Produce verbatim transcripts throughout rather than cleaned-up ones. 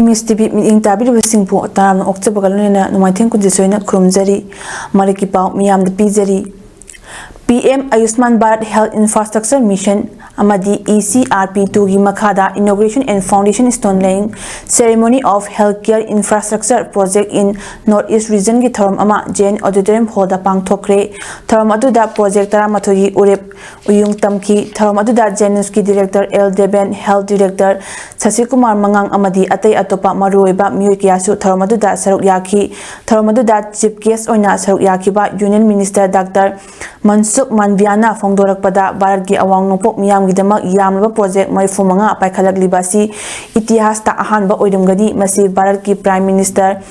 ꯃꯤꯁ T V ꯃꯤꯠꯌꯦꯡ ꯇꯥꯕꯤꯔꯤꯕꯁꯤꯡꯕꯨ ꯇꯔꯥꯝꯅ ꯑꯣꯛꯆꯕꯒ ꯂꯣꯏꯅꯅ ꯅꯣꯡꯃꯥꯏꯊꯦꯝ ꯀꯨꯟꯖꯦꯁꯣꯏꯅ ꯈꯨꯔꯨꯝꯖꯔꯤ꯫ ꯃꯔꯛꯀꯤ ꯄꯥꯎ ꯃꯤꯌꯥꯝꯗ ꯄꯤꯖꯔꯤ꯫ ꯄꯤ ꯑꯦꯝ ꯑꯌꯨꯁꯃꯥꯟ ꯚꯥꯔꯠ ꯍꯦꯜꯊ ꯏꯟꯐ꯭ꯔꯥꯁ꯭ꯇ꯭ꯔꯛꯆꯔ ꯃꯤꯁꯟ ꯑꯃꯗꯤ ꯏ ꯁꯤ ꯑꯥꯔ ꯄꯤ ꯇꯨꯒꯤ ꯃꯈꯥꯗ Inauguration and Foundation Stone Laying Ceremony of Healthcare Infrastructure Project in North East Regionꯒꯤ ꯊꯧꯔꯝ ꯑꯃ ꯖꯦ ꯑꯦꯟ ꯑꯣꯗꯤꯇꯣꯔꯤꯌꯝ ꯍꯣꯜꯗ ꯄꯥꯡꯊꯣꯛꯈ꯭ꯔꯦ꯫ ꯊꯧꯔꯝ ꯑꯗꯨꯗ ꯄ꯭ꯔꯣꯖꯦꯛ ꯇꯔꯥꯃꯥꯊꯣꯏꯒꯤ ꯎꯔꯦꯞ ꯎꯌꯨꯡ ꯇꯝꯈꯤ꯫ ꯊꯧꯔꯝ ꯑꯗꯨꯗ ꯖꯦꯅꯤꯝꯁꯀꯤ director L Deben, health director ꯁꯁꯤꯀꯨꯃꯥꯔ ꯃꯉꯥꯡ ꯑꯃꯗꯤ ꯑꯇꯩ ꯑꯇꯣꯞꯄ ꯃꯔꯨꯑꯣꯏꯕ ꯃꯤꯑꯣꯏ ꯀꯌꯥꯁꯨ ꯊꯧꯔꯝ ꯑꯗꯨꯗ ꯁꯔꯨꯛ ꯌꯥꯈꯤ꯫ ꯊꯧꯔꯝ ꯑꯗꯨꯗ ꯆꯤꯐ ꯒꯦꯁ ꯑꯣꯏꯅ ꯁꯔꯨꯛ ꯌꯥꯈꯤꯕ ꯌꯨꯅꯤꯌꯟ ꯃꯤꯅꯤꯁꯇꯔ ꯗꯥꯛꯇꯔ ꯃꯟꯁꯨꯈ ꯃꯥꯟꯗꯤꯌꯥꯅ ꯐꯣꯡꯗꯣꯔꯛꯄꯗ, ꯚꯥꯔꯠꯀꯤ ꯑꯋꯥꯡ ꯅꯣꯡꯄꯣꯛ ꯃꯤꯌꯥꯝꯒꯤꯗꯃꯛ ꯌꯥꯝꯂꯕ ꯄ꯭ꯔꯣꯖꯦꯛ ꯃꯔꯤꯐꯨ ꯃꯉꯥ ꯄꯥꯏꯈꯠꯂꯛꯂꯤꯕ ꯑꯁꯤ ꯏꯇꯤꯍꯥꯁꯇ ꯑꯍꯥꯟꯕ ꯑꯣꯏꯔꯝꯒꯅꯤ꯫ ꯃꯁꯤ ꯚꯥꯔꯠꯀꯤ ꯄ꯭ꯔꯥꯏꯝ ꯃꯤꯅꯤꯁꯇꯔ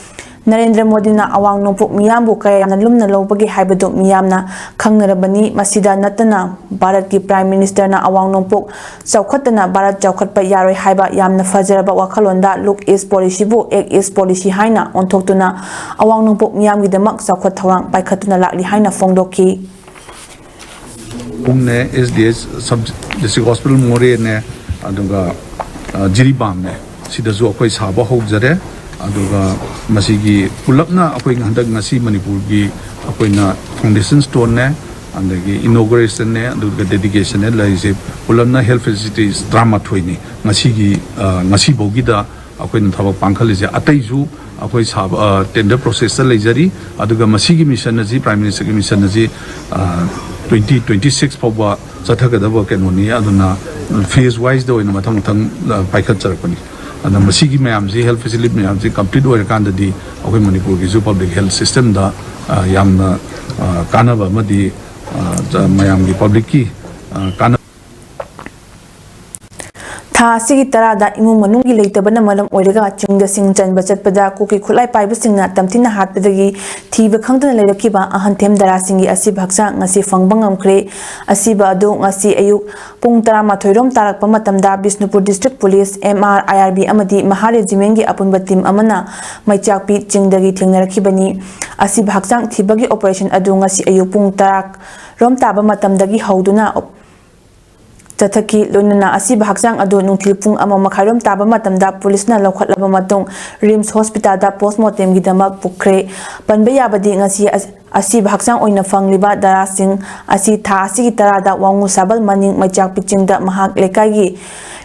ꯅꯔꯦꯟꯗ꯭ꯔ ꯃꯣꯗꯤꯅ ꯑꯋꯥꯡ ꯅꯣꯡꯄꯣꯛ ꯃꯤꯌꯥꯝꯕꯨ ꯀꯌꯥ ꯌꯥꯝꯅ ꯂꯨꯝꯅ ꯂꯧꯕꯒꯦ ꯍꯥꯏꯕꯗꯨ ꯃꯤꯌꯥꯝꯅ ꯈꯪꯅꯔꯕꯅꯤ꯫ ꯃꯁꯤꯗ ꯅꯠꯇꯅ, ꯚꯥꯔꯠꯀꯤ ꯄ꯭ꯔꯥꯏꯝ ꯃꯤꯅꯤꯁꯇꯔꯅ ꯑꯋꯥꯡ ꯅꯣꯡꯄꯣꯛ ꯆꯥꯎꯈꯠꯇꯅ ꯚꯥꯔꯠ ꯆꯥꯎꯈꯠꯄ ꯌꯥꯔꯣꯏ ꯍꯥꯏꯕ ꯌꯥꯝꯅ ꯐꯖꯔꯕ ꯋꯥꯈꯜꯂꯣꯟꯗ Look East Policyꯕꯨ Act East Policy ꯍꯥꯏꯅ ꯑꯣꯟꯊꯣꯛꯇꯨꯅ ꯑꯋꯥꯡ ꯅꯣꯡꯄꯣꯛ ꯃꯤꯌꯥꯝꯒꯤꯗꯃꯛ ꯆꯥꯎꯈꯠ ꯊꯧꯔꯥꯡ ꯄꯥꯏꯈꯠꯇꯨꯅ ꯂꯥꯛꯂꯤ ꯍꯥꯏꯅ ꯐꯣꯡꯗꯣꯛꯈꯤ꯫ ꯄꯨꯡꯅꯦ, S D S sub district hospital ꯃꯣꯔꯦꯅꯦ, ꯑꯗꯨꯒ ꯑ, ꯖꯤꯔꯤꯕꯥꯝꯅꯦ, ꯁꯤꯗꯁꯨ ꯑꯩꯈꯣꯏ ꯁꯥꯕ ꯍꯧꯖꯔꯦ꯫ ꯑꯗꯨꯒ ꯃꯁꯤꯒꯤ ꯄꯨꯂꯞꯅ ꯑꯩꯈꯣꯏ ꯍꯟꯗꯛ ꯉꯁꯤ ꯃꯅꯤꯄꯨꯔꯒꯤ ꯑꯩꯈꯣꯏꯅ ꯐꯥꯎꯟꯗꯦꯁꯟ ꯁ꯭ꯇꯣꯟꯅꯦ, ꯑꯗꯒꯤ ꯏꯅꯣꯒ꯭ꯔꯦꯁꯟꯅꯦ, ꯑꯗꯨꯒ ꯗꯦꯗꯤꯀꯦꯁꯟꯅꯦ ꯂꯩꯔꯤꯁꯦ꯫ ꯄꯨꯂꯞꯅ ꯍꯦꯜꯊ ꯐꯦꯁꯤꯂꯤꯇꯤꯁ ꯇꯔꯥꯃꯥꯊꯣꯏꯅꯤ ꯉꯁꯤꯒꯤ, ꯑ, ꯉꯁꯤꯐꯥꯎꯒꯤꯗ ꯑꯩꯈꯣꯏꯅ ꯊꯕꯛ ꯄꯥꯡꯈꯠꯂꯤꯁꯦ꯫ ꯑꯇꯩꯁꯨ ꯑꯩꯈꯣꯏ ꯁꯥꯕ, ꯑ, ꯇꯦꯟꯗꯔ ꯄ꯭ꯔꯣꯁꯦꯁꯇ ꯂꯩꯖꯔꯤ꯫ ꯑꯗꯨꯒ ꯃꯁꯤꯒꯤ ꯃꯤꯁꯟ ꯑꯁꯤ, ꯄ꯭ꯔꯥꯏꯝ ꯃꯤꯅꯤꯁꯇꯔꯒꯤ ꯃꯤꯁꯟ ꯑꯁꯤ, ꯑ, ꯇ꯭ꯋꯦꯟꯇꯤ ꯇ꯭ꯋꯦꯟꯇꯤ ꯁꯤꯛꯁ ꯐꯥꯎꯕ ꯆꯠꯊꯒꯗꯕ ꯀꯩꯅꯣꯅꯤ꯫ ꯑꯗꯨꯅ ꯐꯦꯖ ꯋꯥꯏꯁꯇ ꯑꯣꯏꯅ ꯃꯊꯪ ꯃꯊꯪ, ꯑ, ꯄꯥꯏꯈꯠꯆꯔꯛꯄꯅꯤ꯫ ꯑꯗꯨꯅ ꯃꯁꯤꯒꯤ ꯃꯌꯥꯝꯁꯤ, ꯍꯦꯜꯊ ꯐꯦꯁꯤꯂꯤꯇꯤ ꯃꯌꯥꯝꯁꯤ ꯀꯝꯄ꯭ꯂꯤꯠ ꯑꯣꯏꯔꯀꯥꯟꯗꯗꯤ ꯑꯩꯈꯣꯏ ꯃꯅꯤꯄꯨꯔꯒꯤꯁꯨ ꯄꯕ꯭ꯂꯤꯛ ꯍꯦꯜꯊ ꯁꯤꯁꯇꯦꯝꯗ, ꯑ, ꯌꯥꯝꯅ, ꯑ, ꯀꯥꯟꯅꯕ ꯑꯃꯗꯤ, ꯑ, ꯃꯌꯥꯝꯒꯤ ꯄꯕ꯭ꯂꯤꯛꯀꯤ, ꯑ, ꯀꯥꯟꯅꯕ ꯊꯥ ꯑꯁꯤꯒꯤ ꯇꯔꯥꯗ ꯏꯃꯨꯡ ꯃꯅꯨꯡꯒꯤ ꯂꯩꯇꯕꯅ ꯃꯔꯝ ꯑꯣꯏꯔꯒ ꯆꯤꯡꯗ ꯁꯤꯡ ꯆꯟꯕ ꯆꯠꯄꯗ ꯀꯨꯀꯤ ꯈꯨꯠꯂꯥꯏ ꯄꯥꯏꯕꯁꯤꯡꯅ ꯇꯝꯊꯤꯅ ꯍꯥꯠꯄꯗꯒꯤ ꯊꯤꯕ ꯈꯪꯗꯅ ꯂꯩꯔꯛꯈꯤꯕ ꯑꯍꯟ ꯊꯦꯝꯗꯔꯥꯁꯤꯡꯒꯤ ꯑꯁꯤꯕ ꯍꯛꯆꯥꯡ ꯉꯁꯤ ꯐꯪꯕ ꯉꯝꯈ꯭ꯔꯦ꯫ ꯑꯁꯤꯕ ꯑꯗꯨ ꯉꯁꯤ ꯑꯌꯨꯛ ꯄꯨꯡ ꯇꯔꯥꯃꯥꯊꯣꯏ ꯔꯣꯝ ꯇꯥꯔꯛꯄ ꯃꯇꯝꯗ Bishnupur district police, M R, I R B ꯑꯃꯗꯤ ꯃꯍꯥ ꯔꯦꯖꯤꯃꯦꯟꯒꯤ ꯑꯄꯨꯟꯕ ꯇꯤꯝ ꯑꯃꯅ ꯃꯩꯆꯥꯛꯄꯤ ꯆꯤꯡꯗꯒꯤ ꯊꯦꯡꯅꯔꯛꯈꯤꯕꯅꯤ꯫ ꯑꯁꯤꯕ ꯍꯛꯆꯥꯡ ꯊꯤꯕꯒꯤ ꯑꯣꯄꯔꯦꯁꯟ ꯑꯗꯨ ꯉꯁꯤ ꯑꯌꯨꯛ ꯄꯨꯡ ꯇꯔꯥ ꯔꯣꯝ ꯇꯥꯕ ꯃꯇꯝꯗꯒꯤ ꯍꯧꯗꯨꯅ ꯆꯠꯊꯈꯤ꯫ ꯂꯣꯏꯅꯅ ꯑꯁꯤꯕ ꯍꯛꯆꯥꯡ ꯑꯗꯨ ꯅꯨꯡꯊꯤꯜ ꯄꯨꯡ ꯑꯃ ꯃꯈꯥꯏꯔꯣꯝ ꯇꯥꯕ ꯃꯇꯝꯗ ꯄꯨꯂꯤꯁꯅ ꯂꯧꯈꯠꯂꯕ ꯃꯇꯨꯡ ꯔꯤꯝꯁ ꯍꯣꯁꯄꯤꯇꯥꯜꯗ ꯄꯣꯁꯃꯣꯔꯇꯦꯝꯒꯤꯗꯃꯛ ꯄꯨꯈ꯭ꯔꯦ꯫ ꯄꯟꯕ ꯌꯥꯕꯗꯤ ꯉꯁꯤ ꯑꯁ-, ꯑꯁꯤꯕ ꯍꯛꯆꯥꯡ ꯑꯣꯏꯅ ꯐꯪꯂꯤꯕ ꯗꯥꯔꯥ ꯁꯤꯡ ꯑꯁꯤ ꯊꯥ ꯑꯁꯤꯒꯤ ꯇꯔꯥꯗ ꯋꯥꯉꯨ ꯁꯥꯕꯜ ꯃꯅꯤꯡ ꯃꯩꯆꯥꯛꯄꯤ ꯆꯤꯡꯗ ꯃꯍꯥꯛ ꯂꯩꯀꯥꯏꯒꯤ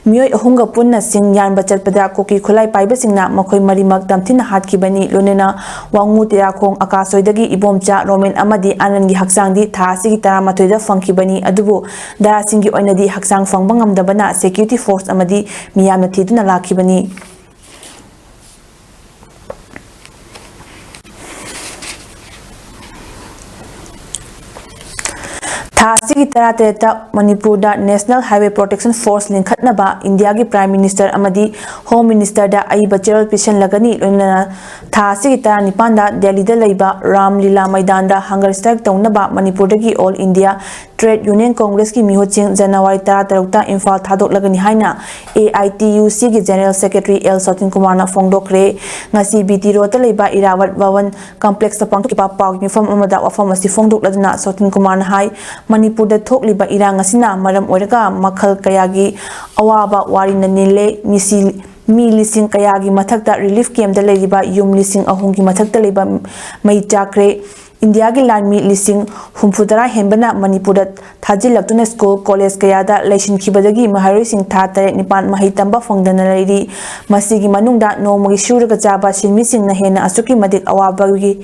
ꯃꯤꯑꯣꯏ ꯑꯍꯨꯝꯒ ꯄꯨꯟꯅ ꯁꯤꯡ ꯌꯥꯟꯕ ꯆꯠꯄꯗ ꯀꯨꯀꯤ ꯈꯨꯠꯂꯥꯏ ꯄꯥꯏꯕꯁꯤꯡꯅ ꯃꯈꯣꯏ ꯃꯔꯤꯃꯛ ꯇꯝꯊꯤꯅ ꯍꯥꯠꯈꯤꯕꯅꯤ꯫ ꯂꯣꯏꯅꯅ ꯋꯥꯉꯨ ꯇꯦꯔꯥꯈꯣꯡ ꯑꯀꯥꯁꯣꯏꯗꯒꯤ ꯏꯕꯣꯝꯆꯥ ꯔꯣꯃꯦꯟ ꯑꯃꯗꯤ ꯑꯥꯅꯟꯒꯤ ꯍꯛꯆꯥꯡꯗꯤ ꯊꯥ ꯑꯁꯤꯒꯤ ꯇꯔꯥꯃꯥꯊꯣꯏꯗ ꯐꯪꯈꯤꯕꯅꯤ꯫ ꯑꯗꯨꯕꯨ ꯗꯥꯔꯥꯁꯤꯡꯒꯤ ꯑꯣꯏꯅꯗꯤ ꯍꯛꯆꯥꯡ ꯐꯪꯕ ꯉꯝꯗꯕꯅ ꯁꯦꯀ꯭ꯌꯨꯔꯤꯇꯤ ꯐꯣꯔꯁ ꯑꯃꯗꯤ ꯃꯤꯌꯥꯝꯅ ꯊꯤꯗꯨꯅ ꯂꯥꯛꯈꯤꯕꯅꯤ꯫ ꯊꯥ ꯑꯁꯤꯒꯤ ꯇꯔꯥꯇꯔꯦꯠꯇ ꯃꯅꯤꯄꯨꯔꯗ National Highway Protection Force ꯂꯤꯡꯈꯠꯅꯕ ꯏꯟꯗꯤꯌꯥꯒꯤ Prime Minister ꯑꯃꯗꯤ Home Ministerꯗ ꯑꯏꯕ ꯆꯦꯔꯣꯜ ꯄꯤꯁꯤꯜꯂꯒꯅꯤ꯫ ꯂꯣꯏꯅꯅ ꯊꯥ ꯑꯁꯤꯒꯤ ꯇꯔꯥꯅꯤꯄꯥꯟꯗ ꯗꯦꯜꯂꯤꯗ ꯂꯩꯕ ꯔꯥꯝ ꯂꯤꯂꯥ ꯃꯩꯗꯥꯟꯗ hunger strike ꯇꯧꯅꯕ ꯃꯅꯤꯄꯨꯔꯗꯒꯤ All India Trade Union Congressꯀꯤ ꯃꯤꯍꯨꯠꯁꯤꯡ January ꯇꯔꯥꯇꯔꯨꯛꯇ Imphal ꯊꯥꯗꯣꯛꯂꯒꯅꯤ ꯍꯥꯏꯅ AITUCꯒꯤ General Secretary L ꯁꯣꯇꯤꯟ ꯀꯨꯃꯥꯔꯅ ꯐꯣꯡꯗꯣꯛꯈ꯭ꯔꯦ꯫ ꯉꯁꯤ BT Roadꯇ ꯂꯩꯕ ꯏꯔꯥꯋꯠ ꯚꯋꯟ complexꯇ ꯄꯥꯡꯊꯣꯛꯈꯤꯕ ꯄꯥꯎꯒꯤ ꯃꯤꯐꯝ ꯑꯃꯗ ꯋꯥꯐꯝ ꯑꯁꯤ ꯐꯣꯡꯗꯣꯛꯂꯗꯨꯅ ꯁꯣꯇꯤꯟ ꯀꯨꯃꯥꯔꯅ ꯍꯥꯏ, ꯃꯅꯤꯄꯨꯔꯗ ꯊꯣꯛꯂꯤꯕ ꯏꯔꯥꯡ ꯑꯁꯤꯅ ꯃꯔꯝ ꯑꯣꯏꯔꯒ ꯃꯈꯜ ꯀꯌꯥꯒꯤ ꯑꯋꯥꯕ ꯋꯥꯔꯤꯅ ꯅꯤꯜꯂꯦ꯫ ꯃꯤꯁꯤ, ꯃꯤ ꯂꯤꯁꯤꯡ ꯀꯌꯥꯒꯤ ꯃꯊꯛꯇ relief campꯇ ꯂꯩꯔꯤꯕ ꯌꯨꯝ ꯂꯤꯁꯤꯡ ꯑꯍꯨꯝꯒꯤ ꯃꯊꯛꯇ ꯂꯩꯕ ꯃꯩ ꯆꯥꯛꯈ꯭ꯔꯦ꯫ ꯏꯟꯗꯤꯌꯥꯒꯤ ꯂꯥꯟꯃꯤ ꯂꯤꯁꯤꯡ ꯍꯨꯝꯐꯨꯇꯔꯥ ꯍꯦꯟꯕꯅ ꯃꯅꯤꯄꯨꯔꯗ ꯊꯥꯖꯤꯜꯂꯛꯇꯨꯅ ꯁ꯭ꯀꯨꯜ, ꯀꯣꯂꯦꯖ ꯀꯌꯥꯗ ꯂꯩꯁꯤꯟꯈꯤꯕꯗꯒꯤ ꯃꯍꯩꯔꯣꯏꯁꯤꯡ ꯊꯥ ꯇꯔꯦꯠ ꯅꯤꯄꯥꯟ ꯃꯍꯩ ꯇꯝꯕ ꯐꯪꯗꯅ ꯂꯩꯔꯤ꯫ ꯃꯁꯤꯒꯤ ꯃꯅꯨꯡꯗ ꯅꯣꯡꯃꯒꯤ ꯁꯨꯔꯒ ꯆꯥꯕ ꯁꯤꯟꯃꯤꯁꯤꯡꯅ ꯍꯦꯟꯅ ꯑꯁꯨꯛꯀꯤ ꯃꯇꯤꯛ ꯑꯋꯥꯕꯒꯤ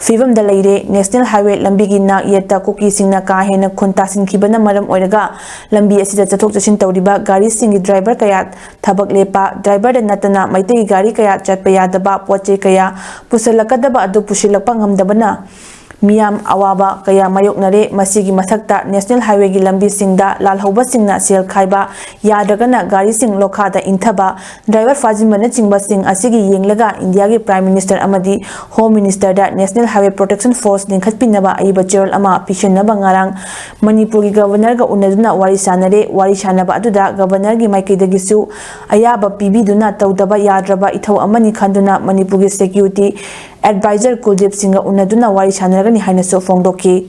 ꯐꯤꯕꯝꯗ ꯂꯩꯔꯦ꯫ National Highway ꯂꯝꯕꯤꯒꯤ ꯅꯥꯛ ꯌꯦꯠꯇ ꯀꯨꯀꯤꯁꯤꯡꯅ ꯀꯥ ꯍꯦꯟꯅ ꯈꯨꯟ ꯇꯥꯁꯤꯟꯈꯤꯕꯅ ꯃꯔꯝ ꯑꯣꯏꯔꯒ ꯂꯝꯕꯤ ꯑꯁꯤꯗ ꯆꯠꯊꯣꯛ ꯆꯠꯁꯤꯟ ꯇꯧꯔꯤꯕ ꯒꯥꯔꯤꯁꯤꯡꯒꯤ driver ꯀꯌꯥ ꯊꯕꯛ ꯂꯦꯞꯄ, driverꯗ ꯅꯠꯇꯅ ꯃꯩꯇꯩꯒꯤ ꯒꯥꯔꯤ ꯀꯌꯥ ꯆꯠꯄ ꯌꯥꯗꯕ, ꯄꯣꯠ ꯆꯩ ꯀꯌꯥ ꯄꯨꯁꯤꯜꯂꯛꯀꯗꯕ ꯑꯗꯨ ꯄꯨꯁꯤꯜꯂꯛꯄ ꯉꯝꯗꯕꯅ ꯃꯤꯌꯥꯝ ꯑꯋꯥꯕ ꯀꯌꯥ ꯃꯥꯌꯣꯛꯅꯔꯦ꯫ ꯃꯁꯤꯒꯤ ꯃꯊꯛꯇ National Highwayꯒꯤ ꯂꯝꯕꯤꯁꯤꯡꯗ ꯂꯥꯜꯍꯧꯕꯁꯤꯡꯅ ꯁꯦꯜ ꯈꯥꯏꯕ, ꯌꯥꯗ꯭ꯔꯒꯅ ꯒꯥꯔꯤꯁꯤꯡ ꯂꯣꯈꯥꯗ ꯏꯟꯊꯕ, driver ꯐꯥꯖꯤꯟꯕꯅꯆꯤꯡꯕꯁꯤꯡ ꯑꯁꯤꯒꯤ ꯌꯦꯡꯂꯒ ꯏꯟꯗꯤꯌꯥꯒꯤ Prime Minister ꯑꯃꯗꯤ Home Ministerꯗ National Highway Protection Force ꯂꯤꯡꯈꯠꯄꯤꯅꯕ ꯑꯏꯕ ꯆꯦꯔꯣꯜ ꯑꯃ ꯄꯤꯁꯤꯟꯅꯕ ꯉꯔꯥꯡ ꯃꯅꯤꯄꯨꯔꯒꯤ Governorꯒ ꯎꯅꯗꯨꯅ ꯋꯥꯔꯤ ꯁꯥꯅꯔꯦ꯫ ꯋꯥꯔꯤ ꯁꯥꯅꯕ ꯑꯗꯨꯗ Governorꯒꯤ ꯃꯥꯏꯀꯩꯗꯒꯤꯁꯨ ꯑꯌꯥꯕ ꯄꯤꯕꯤꯗꯨꯅ ꯇꯧꯗꯕ ꯌꯥꯗ꯭ꯔꯕ ꯏꯊꯧ ꯑꯃꯅꯤ ꯈꯟꯗꯨꯅ ꯃꯅꯤꯄꯨꯔꯒꯤ Security Advisor ꯀꯨꯜꯗꯤꯞ ꯁꯤꯡꯒ ꯎꯅꯗꯨꯅ ꯋꯥꯔꯤ ꯁꯥꯅꯔꯒꯅꯤ ꯍꯥꯏꯅꯁꯨ ꯐꯣꯡꯗꯣꯛꯈꯤ꯫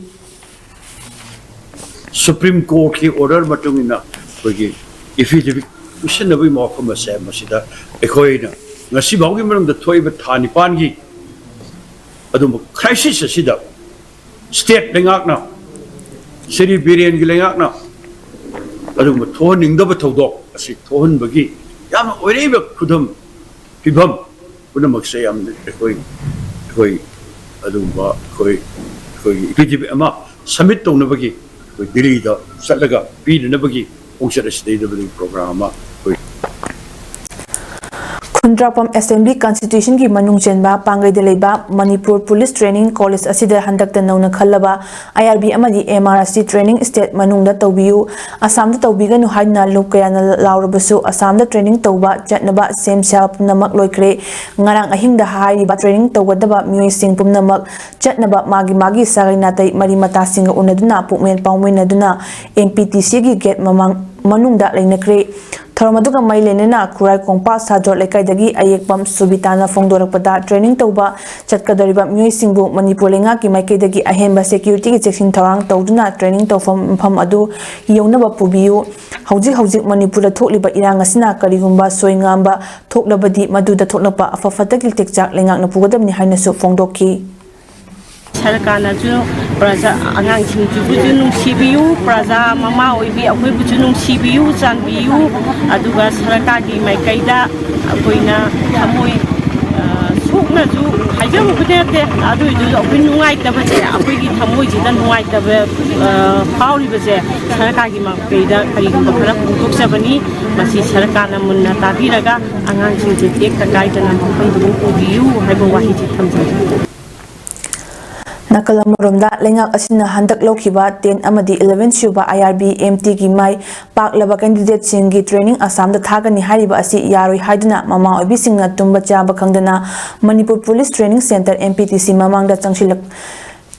Supreme Courtꯀꯤ order ꯃꯇꯨꯡ ꯏꯟꯅ ꯑꯩꯈꯣꯏꯒꯤ affidavit ꯄꯤꯁꯤꯟꯅꯕꯒꯤ ꯋꯥꯐꯝ ꯑꯁꯦ ꯃꯁꯤꯗ ꯑꯩꯈꯣꯏꯅ ꯉꯁꯤ ꯐꯥꯎꯒꯤ ꯃꯅꯨꯡꯗ ꯊꯣꯛꯏꯕ ꯊꯥ ꯅꯤꯄꯥꯟꯒꯤ ꯑꯗꯨꯝꯕ crisis ꯑꯁꯤꯗ state ꯂꯩꯉꯥꯛꯅ, ꯁ꯭ꯔꯤ ꯕꯤꯔꯦꯟꯒꯤ ꯂꯩꯉꯥꯛꯅ ꯑꯗꯨꯒꯨꯝꯕ ꯊꯣꯛꯍꯟꯅꯤꯡꯗꯕ ꯊꯧꯗꯣꯛ ꯑꯁꯤ ꯊꯣꯛꯍꯟꯕꯒꯤ ꯌꯥꯝꯅ ꯑꯣꯏꯔꯛꯏꯕ ꯈꯨꯗꯝ ꯐꯤꯕꯝ ꯄꯨꯝꯅꯃꯛꯁꯦ ꯌꯥꯝꯅ ꯑꯩꯈꯣꯏ ꯑꯩꯈꯣꯏ ꯑꯗꯨꯒꯨꯝꯕ ꯑꯩꯈꯣꯏ ꯑꯩꯈꯣꯏꯒꯤ affidavit ꯑꯃ submit ꯇꯧꯅꯕꯒꯤ ꯑꯩꯈꯣꯏ ꯗꯤꯜꯂꯤꯗ ꯆꯠꯂꯒ ꯄꯤꯅꯅꯕꯒꯤ ꯈꯣꯡꯆꯠ ꯑꯁꯤꯗꯩꯗꯕꯨꯗꯤ program ꯑꯃ ꯑꯩꯈꯣꯏ ꯈꯨꯟꯗ꯭ꯔꯥꯛꯄꯝ Assembly Constituencyꯒꯤ ꯃꯅꯨꯡ ꯆꯟꯕ ꯄꯥꯡꯒꯩꯗ ꯂꯩꯕ ꯃꯅꯤꯄꯨꯔ Police Training College ꯑꯁꯤꯗ ꯍꯟꯗꯛꯇ ꯅꯧꯅ ꯈꯜꯂꯕ IRB ꯑꯃꯗꯤ MR ꯑꯁꯤ training state ꯃꯅꯨꯡꯗ ꯇꯧꯕꯤꯌꯨ, ꯑꯁꯥꯝꯗ ꯇꯧꯕꯤꯒꯅꯨ ꯍꯥꯏꯗꯨꯅ ꯂꯨꯞ ꯀꯌꯥꯅ ꯂꯥꯎꯔꯕꯁꯨ ꯑꯁꯥꯝꯗ training ꯇꯧꯕ ꯆꯠꯅꯕ ꯁꯦꯝ ꯁꯥꯕ ꯄꯨꯝꯅꯃꯛ ꯂꯣꯏꯈ꯭ꯔꯦ꯫ ꯉꯔꯥꯡ ꯑꯍꯤꯡꯗ ꯍꯥꯏꯔꯤꯕ training ꯇꯧꯒꯗꯕ ꯃꯤꯑꯣꯏꯁꯤꯡ ꯄꯨꯝꯅꯃꯛ ꯆꯠꯅꯕ ꯃꯥꯒꯤ ꯃꯥꯒꯤ ꯁꯥꯒꯩ ꯅꯥꯇꯩ ꯃꯔꯤ ꯃꯇꯥꯁꯤꯡꯒ ꯎꯅꯗꯨꯅ ꯄꯨꯛꯃꯦꯟ ꯄꯥꯎꯃꯤꯟꯅꯗꯨꯅ MPTCꯒꯤ gate ꯃꯃꯥꯡ ꯃꯅꯨꯡꯗ ꯂꯩꯅꯈ꯭ꯔꯦ꯫ ꯊꯧꯔꯝ ꯑꯗꯨꯒ ꯃꯔꯤ ꯂꯩꯅꯅ ꯈꯨꯔꯥꯏ ꯀꯣꯡꯄꯥ ꯁꯥꯖꯣꯔ ꯂꯩꯀꯥꯏꯗꯒꯤ ꯑꯌꯦꯛꯄꯝ ꯁꯨꯕꯤꯇꯥꯅ ꯐꯣꯡꯗꯣꯔꯛꯄꯗ training ꯇꯧꯕ ꯆꯠꯀꯗꯧꯔꯤꯕ ꯃꯤꯑꯣꯏꯁꯤꯡꯕꯨ ꯃꯅꯤꯄꯨꯔ ꯂꯩꯉꯥꯛꯀꯤ ꯃꯥꯏꯀꯩꯗꯒꯤ ꯑꯍꯦꯟꯕ securityꯒꯤ ꯆꯦꯛꯁꯤꯟ ꯊꯧꯔꯥꯡ ꯇꯧꯗꯨꯅ training ꯇꯧꯐꯝ ꯃꯐꯝ ꯑꯗꯨ ꯌꯧꯅꯕ ꯄꯨꯕꯤꯌꯨ꯫ ꯍꯧꯖꯤꯛ ꯍꯧꯖꯤꯛ ꯃꯅꯤꯄꯨꯔꯗ ꯊꯣꯛꯂꯤꯕ ꯏꯔꯥꯡ ꯑꯁꯤꯅ ꯀꯔꯤꯒꯨꯝꯕ ꯁꯣꯏ ꯉꯥꯝꯕ ꯊꯣꯛꯂꯕꯗꯤ ꯃꯗꯨꯗ ꯊꯣꯛꯂꯛꯄ ꯑꯐ ꯐꯠꯇꯒꯤ ꯇꯦꯛꯆꯥꯛ ꯂꯩꯉꯥꯛꯅ ꯄꯨꯒꯗꯕꯅꯤ ꯍꯥꯏꯅꯁꯨ ꯐꯣꯡꯗꯣꯛꯈꯤ꯫ ꯁꯔꯀꯥꯔꯅꯁꯨ ꯄ꯭ꯔꯖꯥ ꯑꯉꯥꯡꯁꯤꯡꯁꯤꯕꯨꯁꯨ ꯅꯨꯡꯁꯤꯕꯤꯌꯨ, ꯄ꯭ꯔꯖꯥ ꯃꯃꯥ ꯑꯣꯏꯕꯤ ꯑꯩꯈꯣꯏꯕꯨꯁꯨ ꯅꯨꯡꯁꯤꯕꯤꯌꯨ, ꯆꯥꯟꯕꯤꯌꯨ꯫ ꯑꯗꯨꯒ ꯁꯔꯀꯥꯔꯒꯤ ꯃꯥꯏꯀꯩꯗ ꯑꯩꯈꯣꯏꯅ ꯊꯃꯣꯏ ꯁꯣꯛꯅꯁꯨ ꯍꯥꯏꯖꯔꯨꯕꯗꯤ ꯅꯠꯇꯦ, ꯑꯗꯨ ꯑꯣꯏꯔꯁꯨ ꯑꯩꯈꯣꯏ ꯅꯨꯡꯉꯥꯏꯇꯕꯁꯦ, ꯑꯩꯈꯣꯏꯒꯤ ꯊꯃꯣꯏꯁꯤꯗ ꯅꯨꯡꯉꯥꯏꯇꯕ ꯐꯥꯎꯔꯤꯕꯁꯦ ꯁꯔꯀꯥꯔꯒꯤ ꯃꯥꯏꯀꯩꯗ ꯀꯔꯤꯒꯨꯝꯕ ꯈꯔ ꯐꯣꯡꯗꯣꯛꯆꯕꯅꯤ꯫ ꯃꯁꯤ ꯁꯔꯀꯥꯔꯅ ꯃꯨꯟꯅ ꯇꯥꯕꯤꯔꯒ ꯑꯉꯥꯡꯁꯤꯡꯁꯦ ꯇꯦꯛꯇ ꯀꯥꯏꯗꯅ ꯃꯐꯝꯗꯨꯕꯨ ꯄꯨꯕꯤꯌꯨ ꯍꯥꯏꯕ ꯋꯥꯍꯩꯁꯤ ꯊꯝꯖꯒꯦ꯫ ꯅꯥꯀꯜ ꯑꯃꯔꯣꯝꯗ, ꯂꯩꯉꯥꯛ ꯑꯁꯤꯅ ꯍꯟꯗꯛ ꯂꯧꯈꯤꯕ ten ꯑꯃꯗꯤ eleven ꯁꯨꯕ IRB MTꯒꯤ ꯃꯥꯏ ꯄꯥꯛꯂꯕ candidateꯁꯤꯡꯒꯤ training ꯑꯁꯥꯝꯗ ꯊꯥꯒꯅꯤ ꯍꯥꯏꯔꯤꯕ ꯑꯁꯤ ꯌꯥꯔꯣꯏ ꯍꯥꯏꯗꯨꯅ ꯃꯃꯥ ꯑꯣꯏꯕꯤꯁꯤꯡꯅ ꯇꯨꯝꯕ ꯆꯥꯕ ꯈꯪꯗꯅ Manipur Police Training Centre MPTC ꯃꯃꯥꯡꯗ ꯆꯪꯁꯤꯜꯂꯛ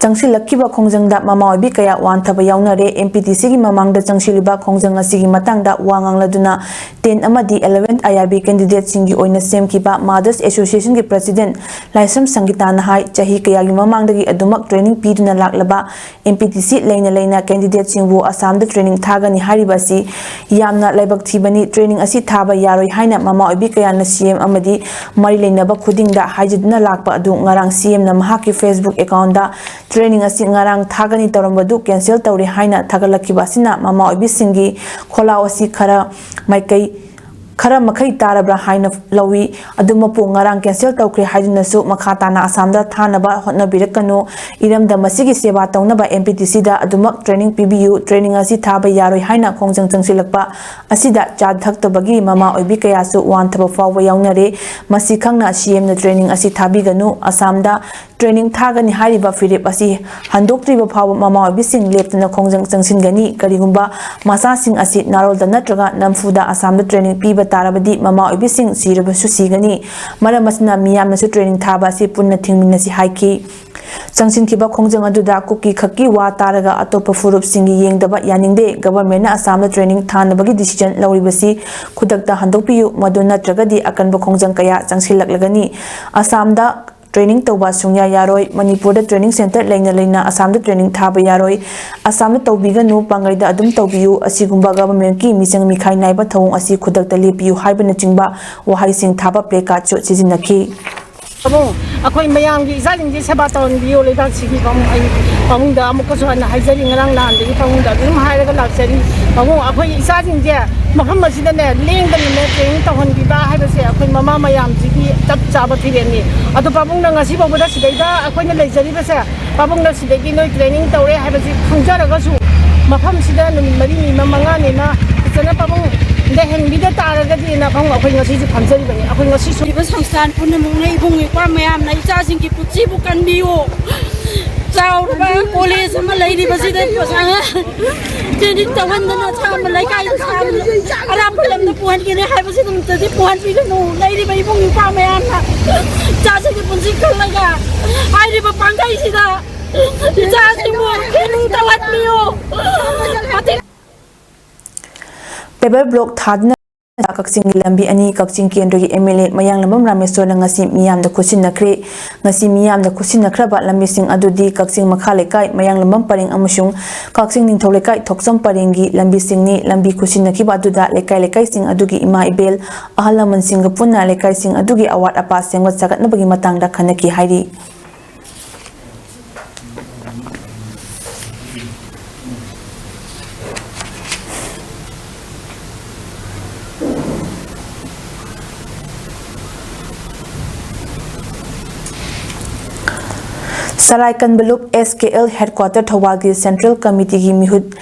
ꯆꯪꯁꯤꯜꯂꯛꯈꯤꯕ ꯈꯣꯡꯖꯪꯗ ꯃꯃꯥ ꯑꯣꯏꯕꯤ ꯀꯌꯥ ꯋꯥꯟꯊꯕ ꯌꯥꯎꯅꯔꯦ꯫ ꯑꯦꯝ ꯄꯤ ꯇꯤ ꯁꯤꯒꯤ ꯃꯃꯥꯡꯗ ꯆꯪꯁꯤꯜꯂꯤꯕ ꯈꯣꯡꯖꯪ ꯑꯁꯤꯒꯤ ꯃꯇꯥꯡꯗ ꯋꯥ ꯉꯥꯡꯂꯗꯨꯅ ꯇꯦꯟ ꯑꯃꯗꯤ ꯑꯦꯂꯚꯦꯟ ꯑꯥꯏ ꯑꯥꯔ ꯕꯤ ꯀꯦꯟꯗꯤꯗꯦꯠꯁꯤꯡꯒꯤ ꯑꯣꯏꯅ ꯁꯦꯝꯈꯤꯕ ꯃꯥꯗꯔꯁ ꯑꯦꯁꯣꯁꯤꯌꯦꯁꯟꯒꯤ ꯄ꯭ꯔꯁꯤꯗꯦꯟ ꯂꯥꯏꯁ꯭ꯔꯝ ꯁꯪꯒꯤꯇꯥꯅ ꯍꯥꯏ, ꯆꯍꯤ ꯀꯌꯥꯒꯤ ꯃꯃꯥꯡꯗꯒꯤ ꯑꯗꯨꯃꯛ ꯇ꯭ꯔꯦꯅꯤꯡ ꯄꯤꯗꯨꯅ ꯂꯥꯛꯂꯕ ꯑꯦꯝ ꯄꯤ ꯇꯤ ꯁꯤ ꯂꯩꯅ ꯂꯩꯅ ꯀꯦꯟꯗꯤꯗꯦꯠꯁꯤꯡꯕꯨ ꯑꯁꯥꯝꯗ ꯇ꯭ꯔꯦꯅꯤꯡ ꯊꯥꯒꯅꯤ ꯍꯥꯏꯔꯤꯕ ꯑꯁꯤ ꯌꯥꯝꯅ ꯂꯥꯏꯕꯛ ꯊꯤꯕꯅꯤ꯫ ꯇ꯭ꯔꯦꯅꯤꯡ ꯑꯁꯤ ꯊꯥꯕ ꯌꯥꯔꯣꯏ ꯍꯥꯏꯅ ꯃꯃꯥ ꯑꯣꯏꯕꯤ ꯀꯌꯥꯅ ꯁꯤ ꯑꯦꯝ ꯑꯃꯗꯤ ꯃꯔꯤ ꯂꯩꯅꯕ ꯈꯨꯗꯤꯡꯗ ꯍꯥꯏꯖꯗꯨꯅ ꯂꯥꯛꯄ ꯑꯗꯨ ꯉꯔꯥꯡ ꯁꯤ ꯑꯦꯝꯅ ꯃꯍꯥꯛꯀꯤ ꯐꯦꯁꯕꯨꯛ ꯑꯦꯀꯥꯎꯟꯗ ꯇ꯭ꯔꯦꯅꯤꯡ ꯑꯁꯤ ꯉꯔꯥꯡ ꯊꯥꯒꯅꯤ ꯇꯧꯔꯝꯕꯗꯨ ꯀꯦꯟꯁꯦꯜ ꯇꯧꯔꯦ ꯍꯥꯏꯅ ꯊꯥꯒꯠꯂꯛꯈꯤꯕ ꯑꯁꯤꯅ ꯃꯃꯥ ꯑꯣꯏꯕꯤꯁꯤꯡꯒꯤ ꯈꯣꯜꯂꯥꯎ ꯑꯁꯤ ꯈꯔ ꯃꯥꯏꯀꯩ, ꯈꯔ ꯃꯈꯩ ꯇꯥꯔꯕ꯭ꯔꯥ ꯍꯥꯏꯅ ꯂꯧꯏ꯫ ꯑꯗꯨꯃꯛꯄꯨ ꯉꯔꯥꯡ ꯀꯦꯟꯁꯦꯜ ꯇꯧꯈ꯭ꯔꯦ ꯍꯥꯏꯗꯨꯅꯁꯨ ꯃꯈꯥ ꯇꯥꯅ ꯑꯁꯥꯝꯗ ꯊꯥꯅꯕ ꯍꯣꯠꯅꯕꯤꯔꯛꯀꯅꯨ꯫ ꯏꯔꯝꯗꯝ ꯑꯁꯤꯒꯤ ꯁꯦꯕꯥ ꯇꯧꯅꯕ ꯑꯦꯝ ꯄꯤ ꯇꯤ ꯁꯤꯗ ꯑꯗꯨꯃꯛ ꯇ꯭ꯔꯦꯅꯤꯡ ꯄꯤꯕꯤꯌꯨ꯫ ꯇ꯭ꯔꯦꯅꯤꯡ ꯑꯁꯤ ꯊꯥꯕ ꯌꯥꯔꯣꯏ ꯍꯥꯏꯅ ꯈꯣꯡꯖꯪ ꯆꯪꯁꯤꯜꯂꯛꯄ ꯑꯁꯤꯗ ꯆꯥ ꯊꯛꯇꯕꯒꯤ ꯃꯃꯥ ꯑꯣꯏꯕꯤ ꯀꯌꯥꯁꯨ ꯋꯥꯟꯊꯕ ꯐꯥꯎꯕ ꯌꯥꯎꯅꯔꯦ꯫ ꯃꯁꯤ ꯈꯪꯅ ꯁꯤ ꯑꯦꯝꯅ ꯇ꯭ꯔꯦꯅꯤꯡ ꯑꯁꯤ ꯊꯥꯕꯤꯒꯅꯨ꯫ ꯑꯁꯥꯝꯗ ꯇ꯭ꯔꯦꯅꯤꯡ ꯊꯥꯒꯅꯤ ꯍꯥꯏꯔꯤꯕ ꯐꯤꯔꯦꯞ ꯑꯁꯤ ꯍꯟꯗꯣꯛꯇ꯭ꯔꯤꯕ ꯐꯥꯎꯕ ꯃꯃꯥ ꯑꯣꯏꯕꯤꯁꯤꯡ ꯂꯦꯞꯇꯅ ꯈꯣꯡꯖꯪ ꯆꯪꯁꯤꯟꯒꯅꯤ꯫ ꯀꯔꯤꯒꯨꯝꯕ ꯃꯆꯥꯁꯤꯡ ꯑꯁꯤ ꯅꯥꯔꯣꯜꯗ ꯅꯠꯇ꯭ꯔꯒ ꯅꯝꯐꯨꯗ ꯑꯁꯥꯝꯗ ꯇ꯭ꯔꯦꯅꯤꯡ ꯄꯤꯕ ꯇꯥꯔꯕꯗꯤ ꯃꯃꯥ ꯑꯣꯏꯕꯤꯁꯤꯡ ꯁꯤꯔꯕꯁꯨ ꯁꯤꯒꯅꯤ꯫ ꯃꯔꯝ ꯑꯁꯤꯅ ꯃꯤꯌꯥꯝꯅꯁꯨ ꯇ꯭ꯔꯦꯅꯤꯡ ꯊꯥꯕ ꯑꯁꯤ ꯄꯨꯟꯅ ꯊꯤꯡꯃꯤꯟꯅꯁꯤ ꯍꯥꯏꯈꯤ꯫ ꯆꯪꯁꯤꯟꯈꯤꯕ ꯈꯣꯡꯖꯪ ꯑꯗꯨꯗ ꯀꯨꯀꯤ ꯈꯛꯀꯤ ꯋꯥ ꯇꯥꯔꯒ ꯑꯇꯣꯞꯄ ꯐꯨꯔꯨꯞꯁꯤꯡꯒꯤ ꯌꯦꯡꯗꯕ ꯌꯥꯅꯤꯡꯗꯦ꯫ ꯒꯚꯔꯟꯃꯦꯟꯠꯅ ꯑꯁꯥꯝꯗ ꯇ꯭ꯔꯦꯅꯤꯡ ꯊꯥꯅꯕꯒꯤ ꯗꯤꯁꯤꯖꯟ ꯂꯧꯔꯤꯕꯁꯤ ꯈꯨꯗꯛꯇ ꯍꯟꯗꯣꯛꯄꯤꯌꯨ, ꯃꯗꯨ ꯅꯠꯇ꯭ꯔꯒꯗꯤ ꯑꯀꯟꯕ ꯈꯣꯡꯖꯪ ꯀꯌꯥ ꯆꯪꯁꯤꯜꯂꯛꯂꯒꯅꯤ꯫ ꯑꯁꯥꯝꯗ ꯇ꯭ꯔꯦꯅꯤꯡ ꯇꯧꯕ ꯁꯨꯡꯌꯥ ꯌꯥꯔꯣꯏ꯫ ꯃꯅꯤꯄꯨꯔꯗ ꯇ꯭ꯔꯦꯅꯤꯡ ꯁꯦꯟꯇꯔ ꯂꯩꯅ ꯂꯩꯅ ꯑꯁꯥꯝꯗ ꯇ꯭ꯔꯦꯅꯤꯡ ꯊꯥꯕ ꯌꯥꯔꯣꯏ꯫ ꯑꯁꯥꯝꯗ ꯇꯧꯕꯤꯒꯅꯨ, ꯄꯥꯡꯒꯩꯗ ꯑꯗꯨꯝ ꯇꯧꯕꯤꯌꯨ꯫ ꯑꯁꯤꯒꯨꯝꯕ ꯒꯚꯔꯟꯃꯦꯟꯠꯀꯤ ꯃꯤꯆꯪ ꯃꯤꯈꯥꯏ ꯅꯥꯏꯕ ꯊꯧꯑꯣꯡ ꯑꯁꯤ ꯈꯨꯗꯛꯇ ꯂꯦꯞꯄꯤꯌꯨ ꯍꯥꯏꯕꯅꯆꯤꯡꯕ ꯋꯥꯍꯩꯁꯤꯡ ꯊꯥꯕ ꯄ꯭ꯂꯦ ꯀꯥꯔꯗꯁꯨ ꯁꯤꯖꯤꯟꯅꯈꯤ꯫ ꯄꯥꯕꯨꯡ, ꯑꯩꯈꯣꯏ ꯃꯌꯥꯝꯒꯤ ꯏꯆꯥꯁꯤꯡꯁꯦ ꯁꯦꯕꯥ ꯇꯧꯍꯟꯕꯤꯌꯨ꯫ ꯂꯩꯕꯥꯛꯁꯤꯒꯤ ꯄꯥꯕꯨꯡ, ꯑꯩ ꯄꯥꯕꯨꯡꯗ ꯑꯃꯨꯛꯀꯁꯨ ꯍꯟꯅ ꯍꯥꯏꯖꯔꯤ, ꯉꯔꯥꯡ ꯅꯍꯥꯟꯗꯒꯤ ꯄꯥꯕꯨꯡꯗ ꯑꯗꯨꯝ ꯍꯥꯏꯔꯒ ꯂꯥꯛꯆꯔꯤ꯫ ꯄꯥꯕꯨꯡ, ꯑꯩꯈꯣꯏ ꯏꯆꯥꯁꯤꯡꯁꯦ ꯃꯐꯝ ꯑꯁꯤꯗꯅꯦ ꯂꯦꯡꯗꯅꯅꯦ ꯇ꯭ꯔꯦꯅꯤꯡ ꯇꯧꯍꯟꯕꯤꯕ ꯍꯥꯏꯕꯁꯦ ꯑꯩꯈꯣꯏ ꯃꯃꯥ ꯃꯌꯥꯝꯁꯤꯒꯤ ꯆꯞ ꯆꯥꯕ ꯐꯤꯔꯦꯞꯅꯤ꯫ ꯑꯗꯣ ꯄꯥꯕꯨꯡꯅ ꯉꯁꯤ ꯐꯥꯎꯕꯗ ꯁꯤꯗꯩꯗ ꯑꯩꯈꯣꯏꯅ ꯂꯩꯖꯔꯤꯕꯁꯦ, ꯄꯥꯕꯨꯡꯅ ꯁꯤꯗꯒꯤ ꯅꯣꯏ ꯇ꯭ꯔꯦꯅꯤꯡ ꯇꯧꯔꯦ ꯍꯥꯏꯕꯁꯤ ꯈꯪꯖꯔꯒꯁꯨ, ꯃꯐꯝꯁꯤꯗ ꯅꯨꯃꯤꯠ ꯃꯔꯤꯅꯤ ꯑꯃ, ꯃꯉꯥꯅꯤ ꯑꯃ ꯐꯖꯅ ꯄꯥꯕꯨꯡ ꯂꯩꯍꯟꯕꯤꯗ ꯇꯥꯔꯒꯗꯤꯅ ꯄꯥꯕꯨꯡ ꯑꯩꯈꯣꯏ ꯉꯁꯤꯁꯨ ꯐꯝꯖꯔꯤꯕꯅꯤ꯫ ꯑꯩꯈꯣꯏ ꯉꯁꯤꯁꯨ ꯂꯩꯔꯤꯕ ꯁꯪꯁꯊꯥꯟ ꯄꯨꯝꯅꯃꯛꯅ ꯏꯕꯨꯡ ꯏꯄ꯭ꯋꯥ ꯃꯌꯥꯝꯅ ꯏꯆꯥꯁꯤꯡꯒꯤ ꯄꯨꯟꯁꯤꯕꯨ ꯀꯟꯕꯤꯌꯨ꯫ ꯆꯥꯎꯔꯕ ꯀꯣꯂꯦꯖ ꯑꯃ ꯂꯩꯔꯤꯕꯁꯤꯗ ꯄꯩꯁꯥ ꯇ꯭ꯔꯦꯅꯤꯡ ꯇꯧꯍꯟꯗꯅ ꯁꯥꯕ ꯂꯩꯀꯥꯏꯗ ꯁꯥꯕ ꯑꯔꯥꯞꯄ ꯂꯝꯗ ꯄꯨꯍꯟꯒꯅꯤ ꯍꯥꯏꯕꯁꯤꯗꯃꯛꯇꯗꯤ ꯄꯨꯍꯟꯕꯤꯒꯅꯨ꯫ ꯂꯩꯔꯤꯕ ꯏꯕꯨꯡ ꯏꯄ꯭ꯋꯥ ꯃꯌꯥꯝꯅ ꯏꯆꯥꯁꯤꯡꯒꯤ ꯄꯨꯟꯁꯤ ꯈꯜꯂꯒ ꯍꯥꯏꯔꯤꯕ ꯄꯥꯡꯒꯩꯁꯤꯗ ꯏꯆꯥꯁꯤꯡꯕꯨ ꯏꯃꯨꯡ ꯊꯧꯒꯠꯄꯤꯌꯨ꯫ ꯃꯇꯤꯛ Paver block ꯊꯥꯗꯨꯅ ꯀꯛꯆꯤꯡꯒꯤ ꯂꯝꯕꯤ ꯑꯅꯤ, ꯀꯛꯆꯤꯡ ꯀꯦꯟꯗ꯭ꯔꯒꯤ M L A ꯃꯌꯥꯡꯂꯝꯕꯝ ꯔꯥꯃꯦꯁꯣꯔꯅ ꯉꯁꯤ ꯃꯤꯌꯥꯝꯗ ꯈꯨꯠꯁꯤꯟꯅꯈ꯭ꯔꯦ꯫ ꯉꯁꯤ ꯃꯤꯌꯥꯝꯗ ꯈꯨꯠꯁꯤꯟꯅꯈ꯭ꯔꯕ ꯂꯝꯕꯤꯁꯤꯡ ꯑꯗꯨꯗꯤ ꯀꯛꯆꯤꯡ ꯃꯈꯥ ꯂꯩꯀꯥꯏ, ꯃꯌꯥꯡꯂꯝꯕꯝ ꯄꯔꯦꯡ ꯑꯃꯁꯨꯡ ꯀꯛꯆꯤꯡ ꯅꯤꯡꯊꯧ ꯂꯩꯀꯥꯏ ꯊꯣꯛꯆꯝ ꯄꯔꯦꯡꯒꯤ ꯂꯝꯕꯤꯁꯤꯡꯅꯤ꯫ ꯂꯝꯕꯤ ꯈꯨꯠꯁꯤꯟꯅꯈꯤꯕ ꯑꯗꯨꯗ ꯂꯩꯀꯥꯏ ꯂꯩꯀꯥꯏꯁꯤꯡ ꯑꯗꯨꯒꯤ ꯏꯃꯥ ꯏꯕꯦꯜ, ꯑꯍꯜ ꯂꯃꯟꯁꯤꯡꯒ ꯄꯨꯟꯅ ꯂꯩꯀꯥꯏꯁꯤꯡ ꯑꯗꯨꯒꯤ ꯑꯋꯥꯠ ꯑꯄꯥ ꯁꯦꯝꯒꯠ ꯁꯥꯒꯠꯅꯕꯒꯤ ꯃꯇꯥꯡꯗ ꯈꯟꯅꯈꯤ ꯍꯥꯏꯔꯤ꯫ ꯁꯂꯥꯏ ꯀꯟꯕ ꯂꯨꯞ S K L headquarter ꯊꯧꯕꯥꯜꯒꯤ Central Committeeꯒꯤ ꯃꯤꯍꯨꯠ,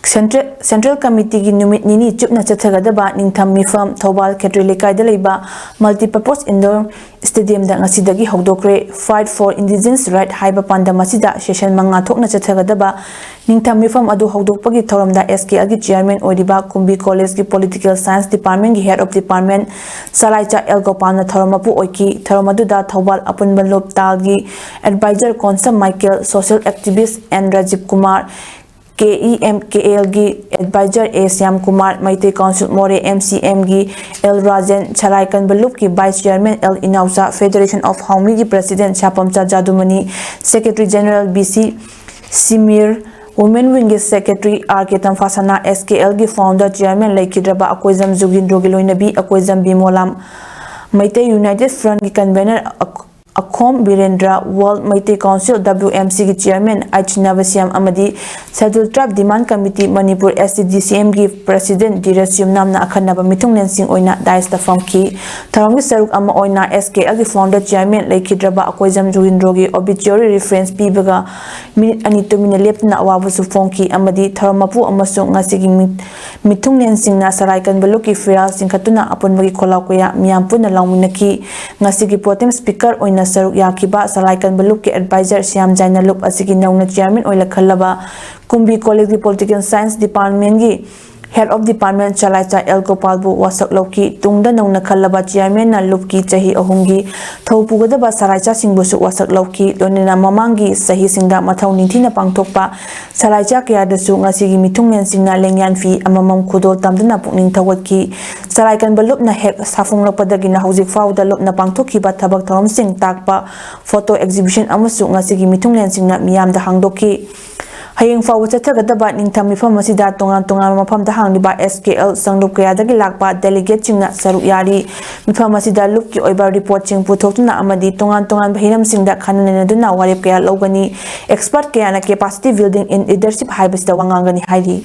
Central, Central Committeeꯒꯤ ꯅꯨꯃꯤꯠ ꯅꯤꯅꯤ ꯆꯨꯞꯅ ꯆꯠꯊꯒꯗꯕ ꯅꯤꯡꯊꯝ ꯃꯤꯐꯝ ꯊꯧꯕꯥꯜ ꯈꯦꯇ꯭ꯔꯤ ꯂꯩꯀꯥꯏꯗ ꯂꯩꯕ Multipurpose Indoor Stadiumꯗ ꯉꯁꯤꯗꯒꯤ ꯍꯧꯗꯣꯛꯈ꯭ꯔꯦ꯫ Fight for Indigenous Right ꯍꯥꯏꯕ ꯄꯥꯟꯗꯝ ꯑꯁꯤꯗ session ꯃꯉꯥ ꯊꯣꯛꯅ ꯆꯠꯊꯒꯗꯕ ꯅꯤꯡꯊꯝ ꯃꯤꯐꯝ ꯑꯗꯨ ꯍꯧꯗꯣꯛꯄꯒꯤ ꯊꯧꯔꯝꯗ S K Lꯒꯤ chairman ꯑꯣꯏꯔꯤꯕ ꯀꯨꯝꯕꯤ Collegeꯀꯤ Political Science Departmentꯀꯤ Head of Department ꯆꯂꯥꯏꯆꯥ ꯑꯦꯜ ꯒꯣꯄꯥꯜꯅ ꯊꯧꯔꯝ ꯃꯄꯨ ꯑꯣꯏꯈꯤ꯫ ꯊꯧꯔꯝ ꯑꯗꯨꯗ ꯊꯧꯕꯥꯜ ꯑꯄꯨꯟꯕ ꯂꯨꯞ ꯇꯥꯜꯒꯤ advisor Konsam Michael, social activist N Rajib Kumar, K E M K Lꯒꯤ advisor A Shyam Kumar, Meitei Council ꯃꯣꯔꯦ M C Mꯒꯤ L ꯔꯥꯖꯦꯟ, ꯁꯂꯥꯏ ꯀꯟꯕ ꯂꯨꯞꯀꯤ vice chairman L Inaocha, Federation of Hawmiꯒꯤ president ꯁꯥꯄꯝꯆꯥ ꯖꯥꯗꯨꯃꯅꯤ, secretary general B C ꯁꯤꯃꯤꯔ, women wingꯒꯤ secretary R K ꯇꯝꯐꯥꯁꯅꯥ, S K Lꯒꯤ founder chairman ꯂꯩꯈꯤꯗ꯭ꯔꯕ ꯑꯀꯣꯏꯖꯝ ꯖꯨꯒꯤꯟꯗ꯭ꯔꯣꯒꯤ ꯂꯣꯏꯅꯕꯤ ꯑꯀꯣꯏꯖꯝ ꯕꯤꯃꯣꯂꯥ, Meitei United Frontꯀꯤ convener ꯑꯛ-, Akhom Birendra, World Meitei Council W M Cꯒꯤ chairman ꯑꯩꯆ ꯅꯕꯁ꯭ꯌꯥꯝ ꯑꯃꯗꯤ Scheduled Tribe Demand Committee Manipur S T D C Mꯒꯤ president ꯙꯤꯔꯖ ꯌꯨꯝꯅꯥꯝꯅ ꯑꯈꯟꯅꯕ ꯃꯤꯊꯨꯡꯂꯦꯟꯁꯤꯡ ꯑꯣꯏꯅ daisꯇ ꯐꯝꯈꯤ꯫ ꯊꯧꯔꯝꯒꯤ ꯁꯔꯨꯛ ꯑꯃ ꯑꯣꯏꯅ S K Lꯒꯤ founder chairman ꯂꯩꯈꯤꯗ꯭ꯔꯕ ꯑꯀꯣꯏꯖꯝ ꯖꯨꯒꯤꯟꯗ꯭ꯔꯣꯒꯤ obituary reference ꯄꯤꯕꯒ minute ꯑꯅꯤ ꯇꯨꯃꯤꯟꯅ ꯂꯦꯞꯇꯨꯅ ꯑꯋꯥꯕꯁꯨ ꯐꯣꯡꯈꯤ ꯑꯃꯗꯤ ꯊꯧꯔꯝ ꯃꯄꯨ ꯑꯃꯁꯨꯡ ꯉꯁꯤꯒꯤ ꯃꯤ-, ꯃꯤꯊꯨꯡꯂꯦꯟꯁꯤꯡꯅ ꯁꯂꯥꯏ ꯀꯟꯕ ꯂꯨꯞꯀꯤ ꯐꯤꯔꯥꯜ ꯆꯤꯡꯈꯠꯇꯨꯅ ꯑꯄꯨꯟꯕꯒꯤ ꯈꯣꯜꯂꯥꯎ ꯀꯌꯥ ꯃꯤꯌꯥꯝ ꯄꯨꯟꯅ ꯂꯥꯎꯃꯤꯟꯅꯈꯤ꯫ ꯉꯁꯤꯒꯤ pro tem speaker ꯑꯣꯏꯅ ꯁꯔꯨꯛ ꯌꯥꯈꯤꯕ ꯁꯂꯥꯏ ꯀꯟꯕ ꯂꯨꯞꯀꯤ advisor ꯁ꯭ꯌꯥꯝ ꯖꯥꯏꯅ ꯂꯨꯞ ꯑꯁꯤꯒꯤ ꯅꯧꯅ chairman ꯑꯣꯏꯅ ꯈꯜꯂꯕ ꯀꯨꯝꯕꯤ Collegeꯀꯤ Political Science Departmentꯀꯤ Head of Department ꯁꯂꯥꯏꯆꯥ ꯑꯦꯜ ꯒꯣꯄꯥꯜꯕꯨ ꯋꯥꯁꯛ ꯂꯧꯈꯤ꯫ ꯇꯨꯡꯗ ꯅꯧꯅ ꯈꯜꯂꯕ chairman ꯅ ꯂꯨꯞꯀꯤ ꯆꯍꯤ ꯑꯍꯨꯝꯒꯤ ꯊꯧ ꯄꯨꯒꯗꯕ ꯁꯂꯥꯏꯆꯥꯁꯤꯡꯕꯨꯁꯨ ꯋꯥꯁꯛ ꯂꯧꯈꯤ꯫ ꯂꯣꯏꯅꯅ ꯃꯃꯥꯡꯒꯤ ꯆꯍꯤꯁꯤꯡꯗ ꯃꯊꯧ ꯅꯤꯡꯊꯤꯅ ꯄꯥꯡꯊꯣꯛꯄ ꯁꯂꯥꯏꯆꯥ ꯀꯌꯥꯗꯁꯨ ꯉꯁꯤꯒꯤ ꯃꯤꯊꯨꯡꯂꯦꯟꯁꯤꯡꯅ ꯂꯦꯡꯌꯥꯟ ꯐꯤ ꯑꯃꯃꯝ ꯈꯨꯗꯣꯜ ꯇꯝꯗꯨꯅ ꯄꯨꯛꯅꯤꯡ ꯊꯧꯒꯠꯈꯤ꯫ ꯁꯂꯥꯏ ꯀꯟꯕ ꯂꯨꯞꯅ ꯍꯦꯛ ꯁꯥꯐꯣꯡꯂꯛꯄꯗꯒꯤꯅ ꯍꯧꯖꯤꯛ ꯐꯥꯎꯕꯗ ꯂꯨꯞꯅ ꯄꯥꯡꯊꯣꯛꯈꯤꯕ ꯊꯕꯛ ꯊꯧꯔꯝꯁꯤꯡ ꯇꯥꯛꯄ photo exhibition ꯑꯃꯁꯨ ꯉꯁꯤꯒꯤ ꯃꯤꯊꯨꯡꯂꯦꯟꯁꯤꯡꯅ ꯃꯤꯌꯥꯝꯗ ꯍꯥꯡꯗꯣꯛꯈꯤ꯫ ꯍꯌꯦꯡ ꯐꯥꯎꯕ ꯆꯠꯊꯒꯗꯕ ꯅꯤꯡꯊꯝ ꯃꯤꯐꯝ ꯑꯁꯤꯗ ꯇꯣꯉꯥꯟ ꯇꯣꯉꯥꯟꯕ ꯃꯐꯝꯗ ꯍꯥꯡꯂꯤꯕ S K L ꯁꯪꯂꯨꯞ ꯀꯌꯥꯗꯒꯤ ꯂꯥꯛꯄ delegateꯁꯤꯡꯅ ꯁꯔꯨꯛ ꯌꯥꯔꯤ꯫ ꯃꯤꯐꯝ ꯑꯁꯤꯗ ꯂꯨꯞꯀꯤ ꯑꯣꯏꯕ reportꯁꯤꯡ ꯄꯨꯊꯣꯛꯇꯨꯅ ꯑꯃꯗꯤ ꯇꯣꯉꯥꯟ ꯇꯣꯉꯥꯟꯕ ꯍꯤꯔꯝꯁꯤꯡꯗ ꯈꯟꯅ ꯅꯩꯅꯗꯨꯅ ꯋꯥꯔꯦꯞ ꯀꯌꯥ ꯂꯧꯒꯅꯤ꯫ Expert ꯀꯌꯥꯅ capacity building in leadership ꯍꯥꯏꯕꯁꯤꯗ ꯋꯥ ꯉꯥꯡꯒꯅꯤ ꯍꯥꯏꯔꯤ꯫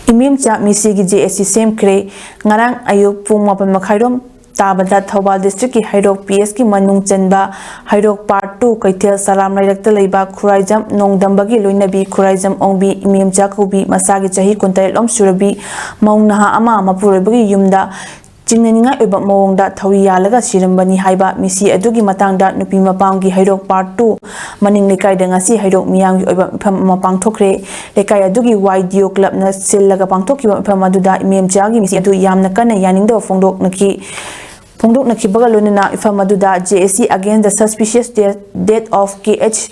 ꯏꯃꯦꯝꯆꯥ ꯃꯤꯁꯤꯒꯤ J A C ꯁꯦꯝꯈ꯭ꯔꯦ꯫ ꯉꯔꯥꯡ ꯑꯌꯨꯛ ꯄꯨꯡ ꯃꯥꯄꯟ ꯃꯈꯥꯏꯔꯣꯝ ꯇꯥꯕꯗ ꯊꯧꯕꯥꯜ districtꯀꯤ ꯍꯩꯔꯣꯛ P Sꯀꯤ ꯃꯅꯨꯡ ꯆꯟꯕ ꯍꯩꯔꯣꯛ Part Two ꯀꯩꯊꯦꯜ ꯁꯂꯥꯝ ꯂꯩꯔꯛꯇ ꯂꯩꯕ ꯈꯨꯔꯥꯏꯖꯝ ꯅꯣꯡꯗꯝꯕꯒꯤ ꯂꯣꯏꯅꯕꯤ ꯈꯨꯔꯥꯏꯖꯝ ꯑꯣꯡꯕꯤ ꯏꯃꯦꯝꯆꯥ ꯀꯧꯕꯤ ꯃꯁꯥꯒꯤ ꯆꯍꯤ ꯀꯨꯟꯇꯔꯦꯠꯂꯣꯝ ꯁꯨꯔꯕꯤ ꯃꯧ ꯅꯍꯥ ꯑꯃ ꯃꯄꯨꯔꯣꯏꯕꯒꯤ ꯌꯨꯝꯗ ꯆꯤꯡꯅꯅꯤꯡꯉꯥꯏ ꯑꯣꯏꯕ ꯃꯑꯣꯡꯗ ꯊꯧꯔꯤ ꯌꯥꯜꯂꯒ ꯁꯤꯔꯝꯕꯅꯤ ꯍꯥꯏꯕ ꯃꯤꯁꯤ ꯑꯗꯨꯒꯤ ꯃꯇꯥꯡꯗ ꯅꯨꯄꯤ ꯃꯄꯥꯝꯒꯤ ꯍꯩꯔꯣꯛ Part Two ꯃꯅꯤꯡ ꯂꯩꯀꯥꯏꯗ ꯉꯁꯤ ꯍꯩꯔꯣꯛ ꯃꯤꯌꯥꯝꯒꯤ ꯑꯣꯏꯕ ꯃꯤꯐꯝ ꯑꯃ ꯄꯥꯡꯊꯣꯛꯈ꯭ꯔꯦ꯫ ꯂꯩꯀꯥꯏ ꯑꯗꯨꯒꯤ Y D O clubꯅ ꯁꯤꯜꯂꯒ ꯄꯥꯡꯊꯣꯛꯈꯤꯕ ꯃꯤꯐꯝ ꯑꯗꯨꯗ ꯏꯃꯦꯝꯆꯥꯒꯤ ꯃꯤꯁꯤ ꯑꯗꯨ ꯌꯥꯝꯅ ꯀꯟꯅ ꯌꯥꯅꯤꯡꯗꯕ ꯐꯣꯡꯗꯣꯛꯅꯈꯤ꯫ ꯐꯣꯡꯗꯣꯛꯅꯈꯤꯕꯒ ꯂꯣꯏꯅꯅ ꯃꯤꯐꯝ ꯑꯗꯨꯗ J A C against the suspicious death, death of K H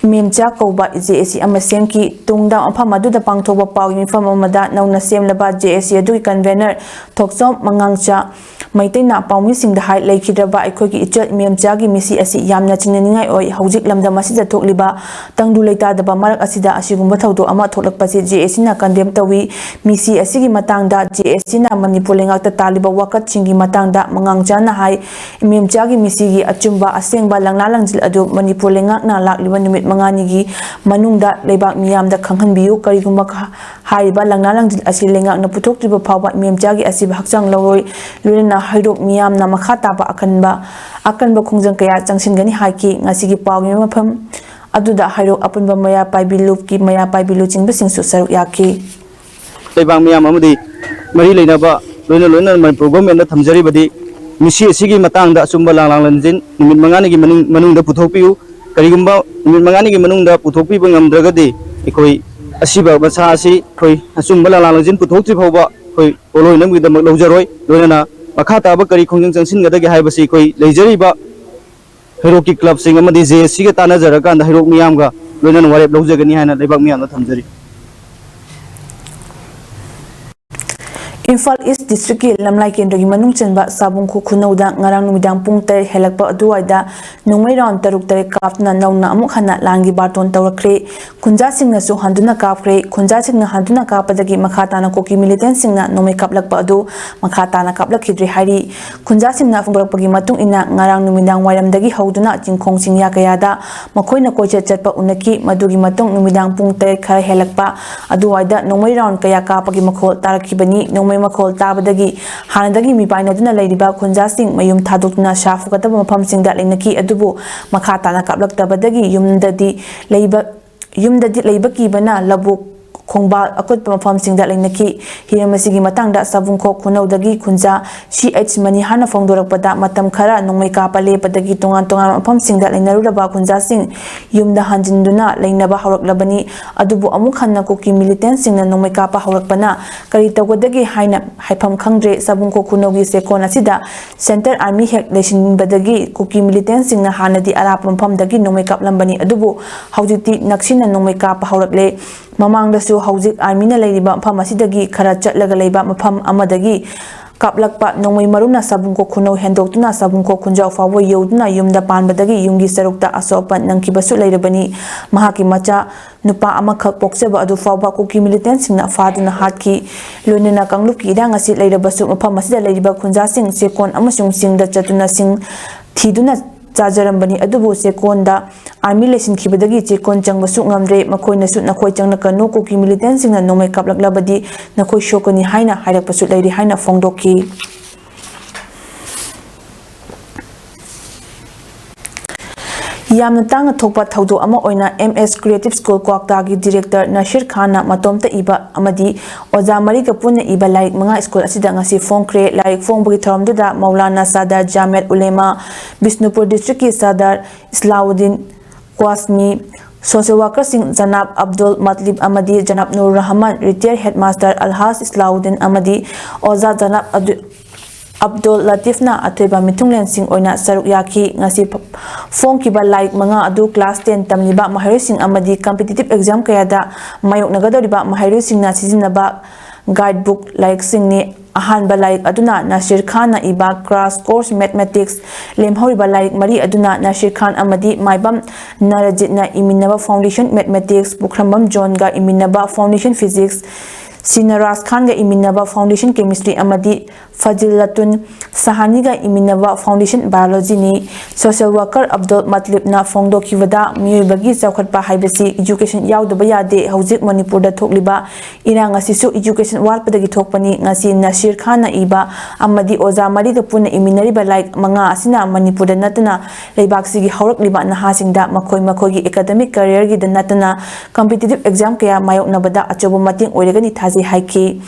ꯏꯃꯦꯝꯆꯥ ꯀꯧꯕ J A C ꯑꯃ ꯁꯦꯝꯈꯤ꯫ ꯇꯨꯡꯗ ꯃꯐꯝ ꯑꯗꯨꯗ ꯄꯥꯡꯊꯣꯛꯄ ꯄꯥꯎꯒꯤ ꯃꯤꯐꯝ ꯑꯃꯗ ꯅꯧꯅ ꯁꯦꯝꯂꯕ J A C ꯑꯗꯨꯒꯤ convener ꯊꯣꯛꯆꯣꯝ ꯃꯉꯥꯡꯆꯥ ꯃꯩꯇꯩꯅ ꯄꯥꯎꯃꯤꯁꯤꯡꯗ ꯍꯥꯏ, ꯂꯩꯈꯤꯗ꯭ꯔꯕ ꯑꯩꯈꯣꯏꯒꯤ ꯏꯆꯜ ꯏꯃꯦꯝꯆꯥꯒꯤ ꯃꯤꯁꯤ ꯑꯁꯤ ꯌꯥꯝꯅ ꯆꯤꯡꯅꯅꯤꯡꯉꯥꯏ ꯑꯣꯏ꯫ ꯍꯧꯖꯤꯛ ꯂꯝꯗꯝ ꯑꯁꯤꯗ ꯊꯣꯛꯂꯤꯕ ꯇꯪꯗꯨ ꯂꯩꯇꯥꯗꯕ ꯃꯔꯛ ꯑꯁꯤꯗ ꯑꯁꯤꯒꯨꯝꯕ ꯊꯧꯗꯣꯛ ꯑꯃ ꯊꯣꯛꯂꯛꯄꯁꯤ J A Cꯅ condemn ꯇꯧꯏ꯫ ꯃꯤꯁꯤ ꯑꯁꯤꯒꯤ ꯃꯇꯥꯡꯗ J A Cꯅ ꯃꯅꯤꯄꯨꯔ ꯂꯩꯉꯥꯛꯇ ꯇꯥꯜꯂꯤꯕ ꯋꯥꯀꯠꯁꯤꯡꯒꯤ ꯃꯇꯥꯡꯗ ꯃꯉꯥꯡꯆꯥꯅ ꯍꯥꯏ, ꯏꯃꯦꯝꯆꯥꯒꯤ ꯃꯤꯁꯤꯒꯤ ꯑꯆꯨꯝꯕ ꯑꯁꯦꯡꯕ ꯂꯪꯂꯥ ꯂꯪꯖꯤꯜ ꯑꯗꯨ ꯃꯅꯤꯄꯨꯔ ꯂꯩꯉꯥꯛꯅ ꯂꯥꯛꯂꯤꯕ ꯅꯨꯃꯤꯠ ꯃꯉꯥꯅꯤꯒꯤ ꯃꯅꯨꯡꯗ ꯂꯩꯕꯥꯛ ꯃꯤꯌꯥꯝꯗ ꯈꯪꯍꯟꯕꯤꯌꯨ꯫ ꯀꯔꯤꯒꯨꯝꯕ ꯈ-, ꯍꯥꯏꯔꯤꯕ ꯂꯪꯂꯥ ꯂꯪꯖꯤꯜ ꯑꯁꯤ ꯂꯩꯉꯥꯛꯅ ꯄꯨꯊꯣꯛꯇ꯭ꯔꯤꯕ ꯐꯥꯎꯕ ꯏꯃꯦꯝꯆꯥꯒꯤ ꯑꯁꯤꯕ ꯍꯛꯆꯥꯡ ꯂꯧꯔꯣꯏ꯫ ꯂꯣꯏꯅꯅ ꯍꯩꯔꯣꯛ ꯃꯤꯌꯥꯝꯅ ꯃꯈꯥ ꯇꯥꯕ ꯑꯀꯟꯕ, ꯑꯀꯟꯕ ꯈꯣꯡꯖꯪ ꯀꯌꯥ ꯆꯪꯁꯤꯟꯒꯅꯤ ꯍꯥꯏꯈꯤ꯫ ꯉꯁꯤꯒꯤ ꯄꯥꯎꯒꯤ ꯃꯐꯝ ꯑꯗꯨꯗ ꯍꯩꯔꯣꯛ ꯑꯄꯨꯟꯕ ꯃꯩꯔꯥ ꯄꯥꯏꯕꯤ ꯂꯨꯞꯀꯤ ꯃꯩꯔꯥ ꯄꯥꯏꯕꯤ ꯂꯨꯆꯤꯡꯕꯁꯤꯡꯁꯨ ꯁꯔꯨꯛ ꯌꯥꯈꯤ꯫ ꯂꯩꯕꯥꯛ ꯃꯤꯌꯥꯝ ꯑꯃꯗꯤ ꯃꯔꯤ ꯂꯩꯅꯕ ꯂꯣꯏꯅ ꯂꯣꯏꯅꯅ ꯃꯅꯤꯄꯨꯔ governmentꯗ ꯊꯝꯖꯔꯤꯕꯗꯤ ꯃꯤꯁꯤ ꯑꯁꯤꯒꯤ ꯃꯇꯥꯡꯗ ꯑꯆꯨꯝꯕ ꯂꯥꯡꯂꯥꯡ ꯂꯟꯖꯤꯟ ꯅꯨꯃꯤꯠ ꯃꯉꯥꯅꯤꯒꯤ ꯃꯅꯨꯡ-, ꯃꯅꯨꯡꯗ ꯄꯨꯊꯣꯛꯄꯤꯌꯨ꯫ ꯀꯔꯤꯒꯨꯝꯕ ꯅꯨꯃꯤꯠ ꯃꯉꯥꯅꯤꯒꯤ ꯃꯅꯨꯡꯗ ꯄꯨꯊꯣꯛꯄꯤꯕ ꯉꯝꯗ꯭ꯔꯒꯗꯤ ꯑꯩꯈꯣꯏ ꯑꯁꯤꯕ ꯃꯁꯥ ꯑꯁꯤ ꯑꯩꯈꯣꯏ ꯑꯆꯨꯝꯕ ꯂꯥꯂꯥ ꯂꯣꯏꯖꯤꯟ ꯄꯨꯊꯣꯛꯇ꯭ꯔꯤ ꯐꯥꯎꯕ ꯑꯩꯈꯣꯏ ꯄꯣꯠꯂꯣꯏꯅꯕꯒꯤꯗꯃꯛ ꯂꯧꯖꯔꯣꯏ꯫ ꯂꯣꯏꯅꯅ ꯃꯈꯥ ꯇꯥꯕ ꯀꯔꯤ ꯈꯣꯡꯖꯪ ꯆꯪꯁꯤꯟꯒꯗꯒꯦ ꯍꯥꯏꯕꯁꯤ ꯑꯩꯈꯣꯏ ꯂꯩꯖꯔꯤꯕ ꯍꯩꯔꯣꯛꯀꯤ ꯀ꯭ꯂꯕꯁꯤꯡ ꯑꯃꯗꯤ ꯖꯦ ꯑꯦꯁ ꯁꯤꯒ ꯇꯥꯟꯅꯖꯔꯀꯥꯟꯗ ꯍꯩꯔꯣꯛ ꯃꯤꯌꯥꯝꯒ ꯂꯣꯏꯅꯅ ꯋꯥꯔꯦꯞ ꯂꯧꯖꯒꯅꯤ ꯍꯥꯏꯅ ꯂꯩꯕꯥꯛ ꯃꯤꯌꯥꯝꯗ ꯊꯝꯖꯔꯤ꯫ ꯏꯝꯐꯥꯜ ꯏꯁ ꯗꯤꯁꯇ꯭ꯔꯤꯛꯀꯤ ꯂꯝꯂꯥꯏ ꯀꯦꯟꯗ꯭ꯔꯒꯤ ꯃꯅꯨꯡ ꯆꯟꯕ ꯁꯥꯕꯨꯡꯈꯣꯛ ꯈꯨꯅꯧꯗ ꯉꯔꯥꯡ ꯅꯨꯃꯤꯗꯥꯡ ꯄꯨꯡ ꯇꯔꯦꯠ ꯍꯦꯜꯂꯛꯄ ꯑꯗꯨꯋꯥꯏꯗ ꯅꯣꯡꯃꯩ ꯔꯥꯎꯟ ꯇꯔꯨꯛ ꯇꯔꯦꯠ ꯀꯥꯞꯇꯨꯅ ꯅꯧꯅ ꯑꯃꯨꯛ ꯍꯟꯅ ꯂꯥꯟꯒꯤ ꯕꯥꯔꯇꯣꯟ ꯇꯧꯔꯛꯈ꯭ꯔꯦ꯫ ꯈꯨꯟꯖꯥꯁꯤꯡꯅꯁꯨ ꯍꯟꯗꯨꯅ ꯀꯥꯞꯈ꯭ꯔꯦ꯫ ꯈꯨꯟꯖꯥꯁꯤꯡꯅ ꯍꯟꯗꯨꯅ ꯀꯥꯞꯄꯗꯒꯤ ꯃꯈꯥ ꯇꯥꯅ ꯀꯨꯀꯤ ꯃꯤꯂꯤꯇꯦꯟꯁꯤꯡꯅ ꯅꯣꯡꯃꯩ ꯀꯥꯞꯂꯛꯄ ꯑꯗꯨ ꯃꯈꯥ ꯇꯥꯅ ꯀꯥꯞꯂꯛꯈꯤꯗ꯭ꯔꯦ ꯍꯥꯏꯔꯤ꯫ ꯈꯨꯟꯖꯥꯁꯤꯡꯅ ꯐꯣꯡꯗꯣꯔꯛꯄꯒꯤ ꯃꯇꯨꯡ ꯏꯟꯅ, ꯉꯔꯥꯡ ꯅꯨꯃꯤꯗꯥꯡ ꯋꯥꯏꯔꯝꯗꯒꯤ ꯍꯧꯗꯨꯅ ꯆꯤꯡꯈꯣꯡ ꯆꯤꯡꯌꯥ ꯀꯌꯥꯗ ꯃꯈꯣꯏꯅ ꯀꯣꯏꯆꯠ ꯆꯠꯄ ꯎꯅꯈꯤ꯫ ꯃꯗꯨꯒꯤ ꯃꯇꯨꯡ ꯅꯨꯃꯤꯗꯥꯡ ꯄꯨꯡ ꯇꯔꯦꯠ ꯈꯔ ꯍꯦꯜꯂꯛꯄ ꯑꯗꯨꯋꯥꯏꯗ ꯅꯣꯡꯃꯩ ꯔꯥꯎꯟ ꯀꯌꯥ ꯀꯥꯞꯄꯒꯤ ꯃꯈꯣꯜ ꯇꯥꯔꯛꯈꯤꯕꯅꯤ꯫ ꯅꯣꯡꯃꯩ ꯃꯈꯣꯜ ꯇꯥꯕꯗꯒꯤ ꯍꯥꯟꯅꯗꯒꯤ ꯃꯤꯄꯥꯏꯅꯗꯨꯅ ꯂꯩꯔꯤꯕ ꯈꯨꯟꯖꯥꯁꯤꯡ ꯃꯌꯨꯝ ꯊꯥꯗꯣꯛꯇꯨꯅ ꯁꯥ ꯐꯒꯠꯇꯕ ꯃꯐꯝꯁꯤꯡꯗ ꯂꯩꯅꯈꯤ꯫ ꯑꯗꯨꯕꯨ ꯃꯈꯥ ꯇꯥꯅ ꯀꯥꯞꯂꯛꯇꯕꯗꯒꯤ ꯌꯨꯝꯗꯗꯤ ꯂꯩꯕ, ꯌꯨꯝꯗꯗꯤ ꯂꯩꯕ ꯀꯤꯕꯅ ꯂꯧꯕꯨꯛ, ꯈꯣꯡꯕꯥꯜ ꯑꯀꯨꯠꯄ ꯃꯐꯝꯁꯤꯡꯗ ꯂꯩꯅꯈꯤ꯫ ꯍꯤꯔꯝ ꯑꯁꯤꯒꯤ ꯃꯇꯥꯡꯗ ꯁꯥꯕꯨꯡꯈꯣꯛ ꯈꯨꯅꯧꯗꯒꯤ ꯈꯨꯟꯖꯥ ꯁꯤ ꯑꯩꯆ ꯃꯅꯤꯍꯥꯔꯅ ꯐꯣꯡꯗꯣꯔꯛꯄꯗ, ꯃꯇꯝ ꯈꯔ ꯅꯣꯡꯃꯩ ꯀꯥꯞꯄ ꯂꯦꯞꯄꯗꯒꯤ ꯇꯣꯉꯥꯟ ꯇꯣꯉꯥꯟꯕ ꯃꯐꯝꯁꯤꯡꯗ ꯂꯩꯅꯔꯨꯔꯕ ꯈꯨꯟꯖꯥꯁꯤꯡ ꯌꯨꯝꯗ ꯍꯟꯖꯤꯟꯗꯨꯅ ꯂꯩꯅꯕ ꯍꯧꯔꯛꯂꯕꯅꯤ꯫ ꯑꯗꯨꯕꯨ ꯑꯃꯨꯛ ꯍꯟꯅ ꯀꯨꯀꯤ ꯃꯤꯂꯤꯇꯦꯟꯁꯤꯡꯅ ꯅꯣꯡꯃꯩ ꯀꯥꯞꯄ ꯍꯧꯔꯛꯄꯅ ꯀꯔꯤ ꯇꯧꯒꯗꯒꯦ ꯍꯥꯏꯅ ꯍꯥꯏꯐꯝ ꯈꯪꯗ꯭ꯔꯦ꯫ ꯁꯥꯕꯨꯡꯈꯣꯛ ꯈꯨꯅꯧꯒꯤ ꯆꯦꯛꯀꯣꯟ ꯑꯁꯤꯗ ꯁꯦꯟꯇꯔ ꯑꯥꯔꯃꯤ ꯍꯦꯛ ꯂꯩꯁꯤꯟꯕꯗꯒꯤ ꯀꯨꯀꯤ ꯃꯤꯂꯤꯇꯦꯟꯁꯤꯡꯅ ꯍꯥꯟꯅꯗꯤ ꯑꯔꯥꯞꯄ ꯃꯐꯝꯗꯒꯤ ꯅꯣꯡꯃꯩ ꯀꯥꯞꯂꯝꯕꯅꯤ꯫ ꯑꯗꯨꯕꯨ ꯍꯧꯖꯤꯛꯇꯤ ꯅꯛꯁꯤꯟꯅ ꯅꯣꯡꯃꯩ ꯀꯥꯞꯄ ꯍꯧꯔꯛꯂꯦ꯫ ꯃꯃꯥꯡꯗꯁꯨ ꯍꯧꯖꯤꯛ ꯑꯥꯔꯃꯤꯅ ꯂꯩꯔꯤꯕ ꯃꯐꯝ ꯑꯁꯤꯗꯒꯤ ꯈꯔ ꯆꯠꯂꯒ ꯂꯩꯕ ꯃꯐꯝ ꯑꯃꯗꯒꯤ ꯀꯥꯞꯂꯛꯄ ꯅꯣꯡꯃꯩ ꯃꯔꯨꯅ ꯁꯥꯕꯨꯡꯈꯣꯛ ꯈꯨꯅꯧ ꯍꯦꯟꯗꯣꯛꯇꯨꯅ ꯁꯥꯕꯨꯡꯈꯣꯛ ꯈꯨꯟꯖꯥꯎ ꯐꯥꯎꯕ ꯌꯧꯗꯨꯅ ꯌꯨꯝꯗ ꯄꯥꯟꯕꯗꯒꯤ ꯌꯨꯝꯒꯤ ꯁꯔꯨꯛꯇ ꯑꯁꯣꯛ ꯑꯄꯟ ꯅꯪꯈꯤꯕꯁꯨ ꯂꯩꯔꯕꯅꯤ꯫ ꯃꯍꯥꯛꯀꯤ ꯃꯆꯥ ꯅꯨꯄꯥ ꯑꯃꯈꯛ ꯄꯣꯛꯆꯕ ꯑꯗꯨ ꯐꯥꯎꯕ ꯀꯨꯀꯤ ꯃꯤꯂꯤꯇꯦꯟꯁꯤꯡꯅ ꯐꯥꯗꯨꯅ ꯍꯥꯠꯈꯤ꯫ ꯂꯣꯏꯅꯅ ꯀꯥꯡꯂꯨꯞꯀꯤ ꯏꯔꯥꯡ ꯑꯁꯤ ꯂꯩꯔꯕꯁꯨ, ꯃꯐꯝ ꯑꯁꯤꯗ ꯂꯩꯔꯤꯕ ꯈꯨꯟꯖꯥꯁꯤꯡ ꯆꯦꯛꯀꯣꯟ ꯑꯃꯁꯨꯡ ꯆꯤꯡꯗ ꯆꯠꯇꯨꯅ ꯁꯤꯡ ꯊꯤꯗꯨꯅ ꯆꯥꯖꯔꯝꯕꯅꯤ꯫ ꯑꯗꯨꯕꯨ ꯆꯦꯛꯀꯣꯟꯗ ꯑꯥꯔꯃꯤ ꯂꯩꯁꯤꯟꯈꯤꯕꯗꯒꯤ ꯆꯦꯛꯀꯣꯟ ꯆꯪꯕꯁꯨ ꯉꯝꯗ꯭ꯔꯦ꯫ ꯃꯈꯣꯏꯅꯁꯨ "ꯅꯈꯣꯏ ꯆꯪꯂꯛꯀꯅꯨ, ꯀꯨꯀꯤ ꯃꯤꯂꯤꯇꯦꯟꯁꯤꯡꯅ ꯅꯣꯡꯃꯩ ꯀꯥꯞꯂꯛꯂꯕꯗꯤ ꯅꯈꯣꯏ ꯁꯣꯛꯀꯅꯤ" ꯍꯥꯏꯅ ꯍꯥꯏꯔꯛꯄꯁꯨ ꯂꯩꯔꯤ ꯍꯥꯏꯅ ꯐꯣꯡꯗꯣꯛꯈꯤ꯫ ꯌꯥꯝꯅ ꯇꯥꯡꯅ ꯊꯣꯛꯄ ꯊꯧꯗꯣꯛ ꯑꯃ ꯑꯣꯏꯅ ꯑꯦꯝ ꯑꯦꯁ ꯀ꯭ꯔꯤꯌꯦꯇꯤꯚ ꯁ꯭ꯀꯨꯜ ꯀ꯭ꯋꯥꯛꯇꯥꯒꯤ ꯗꯤꯔꯦꯛꯇꯔ ꯅꯁꯤꯔ ꯈꯥꯟꯅ ꯃꯇꯣꯝꯇ ꯏꯕ ꯑꯃꯗꯤ ꯑꯣꯖꯥ ꯃꯔꯤꯒ ꯄꯨꯟꯅ ꯏꯕ ꯂꯥꯏꯔꯤꯛ ꯃꯉꯥ ꯁ꯭ꯀꯨꯜ ꯑꯁꯤꯗ ꯉꯁꯤ ꯐꯣꯡꯈ꯭ꯔꯦ꯫ ꯂꯥꯏꯔꯤꯛ ꯐꯣꯡꯕꯒꯤ ꯊꯧꯔꯝꯗꯨꯗ ꯃꯧꯂꯥꯅꯥ ꯁꯥꯗꯥꯠ ꯖꯥꯃꯦꯠ ꯎꯂꯦꯃꯥ, ꯕꯤꯁꯅꯨꯄꯨꯔ ꯗꯤꯁꯇ꯭ꯔꯤꯛꯀꯤ ꯁꯥꯗꯥꯔ ꯏꯁꯂꯥꯎꯗꯤꯟ, ꯀ꯭ꯋꯥꯁꯃꯤ, ꯁꯣꯁꯤꯌꯦꯜ ꯋꯥꯔꯀꯔꯁꯤꯡ ꯖꯅꯥꯕ ꯑꯕꯗꯨꯜ ꯃꯠꯂꯤꯕ ꯑꯃꯗꯤ ꯖꯅꯥꯕ ꯅꯨꯔ ꯔꯍꯃꯟ, ꯔꯤꯇꯥꯌꯔ ꯍꯦꯗꯃꯥꯁꯇꯔ ꯑꯜꯍꯥꯖ ꯏꯁꯂꯥꯎꯗꯤꯟ ꯑꯃꯗꯤ ꯑꯣꯖꯥ ꯖꯅꯥꯕ ꯑꯗꯨ-, ꯑꯕꯗꯨꯜ ꯂꯇꯤꯐꯅ ꯑꯊꯣꯏꯕ ꯃꯤꯊꯨꯡꯂꯦꯟꯁꯤꯡ ꯑꯣꯏꯅ ꯁꯔꯨꯛ ꯌꯥꯈꯤ꯫ ꯉꯁꯤ ꯐ-, ꯐꯣꯡꯈꯤꯕ ꯂꯥꯏꯔꯤꯛ ꯃꯉꯥ ꯑꯗꯨ ꯀ꯭ꯂꯥꯁ ꯇꯦꯟ ꯇꯝꯂꯤꯕ ꯃꯍꯩꯔꯣꯏꯁꯤꯡ ꯑꯃꯗꯤ ꯀꯝꯄꯤꯇꯤꯇꯤꯚ ꯑꯦꯛꯖꯥꯝ ꯀꯌꯥꯗ ꯃꯥꯌꯣꯛꯅꯒꯗꯧꯔꯤꯕ ꯃꯍꯩꯔꯣꯏꯁꯤꯡꯅ ꯁꯤꯖꯤꯟꯅꯕ ꯒꯥꯏꯗꯕꯨꯛ ꯂꯥꯏꯔꯤꯛꯁꯤꯡꯅꯤ꯫ ꯑꯍꯥꯟꯕ ꯂꯥꯏꯔꯤꯛ ꯑꯗꯨꯅ ꯅꯁꯤꯔ ꯈꯥꯟꯅ ꯏꯕ Crash Course Mathematics, ꯂꯦꯝꯍꯧꯔꯤꯕ ꯂꯥꯏꯔꯤꯛ ꯃꯔꯤ ꯑꯗꯨꯅ ꯅꯁꯤꯔ ꯈꯥꯟ ꯑꯃꯗꯤ ꯃꯥꯏꯕꯝ ꯅꯔꯖꯤꯠꯅ ꯏꯃꯤꯟꯅꯕ Foundation Mathematics, ꯄꯨꯈ꯭ꯔꯝꯕꯝ ꯖꯣꯟꯒ ꯏꯃꯤꯟꯅꯕ Foundation Physics, ꯁꯤꯅꯔꯥꯖ ꯈꯥꯟꯒ ꯏꯃꯤꯟꯅꯕ Foundation Chemistry ꯑꯃꯗꯤ ꯐꯖꯤꯂꯇꯨꯟ ꯁꯍꯥꯅꯤꯒ ꯏꯃꯤꯟꯅꯕ Foundation Biologyꯅꯤ꯫ ꯁꯣꯁꯤꯌꯦꯜ ꯋꯥꯔꯀꯔ ꯑꯕꯗꯨꯜ ꯃꯠꯂꯤꯕꯅ ꯐꯣꯡꯗꯣꯛꯈꯤꯕꯗ, ꯃꯤꯑꯣꯏꯕꯒꯤ ꯆꯥꯎꯈꯠꯄ ꯍꯥꯏꯕꯁꯤ ꯏꯖꯨꯀꯦꯁꯟ ꯌꯥꯎꯗꯕ ꯌꯥꯗꯦ꯫ ꯍꯧꯖꯤꯛ ꯃꯅꯤꯄꯨꯔꯗ ꯊꯣꯛꯂꯤꯕ ꯏꯔꯥꯡ ꯑꯁꯤꯁꯨ ꯏꯖꯨꯀꯦꯁꯟ ꯋꯥꯠꯄꯗꯒꯤ ꯊꯣꯛꯄꯅꯤ꯫ ꯉꯁꯤ ꯅꯁꯤꯔ ꯈꯥꯟꯅ ꯏꯕ ꯑꯃꯗꯤ ꯑꯣꯖꯥ ꯃꯔꯤꯒ ꯄꯨꯟꯅ ꯏꯃꯤꯟꯅꯔꯤꯕ ꯂꯥꯏꯔꯤꯛ ꯃꯉꯥ ꯑꯁꯤꯅ ꯃꯅꯤꯄꯨꯔꯗ ꯅꯠꯇꯅ ꯂꯩꯕꯥꯛꯁꯤꯒꯤ ꯍꯧꯔꯛꯂꯤꯕ ꯅꯍꯥꯁꯤꯡꯗ ꯃꯈꯣꯏ ꯃꯈꯣꯏꯒꯤ ꯑꯦꯀꯥꯗꯃꯤꯛ ꯀꯦꯔꯤꯌꯔꯒꯤꯗ ꯅꯠꯇꯅ ꯀꯝꯄꯤꯇꯤꯇꯤꯚ ꯑꯦꯛꯖꯥꯝ ꯀꯌꯥ ꯃꯥꯌꯣꯛꯅꯕꯗ ꯑꯆꯧꯕ ꯃꯇꯦꯡ ꯑꯣꯏꯔꯒꯅꯤ ꯊꯥꯖꯩ ꯍꯥꯏꯈꯤ꯫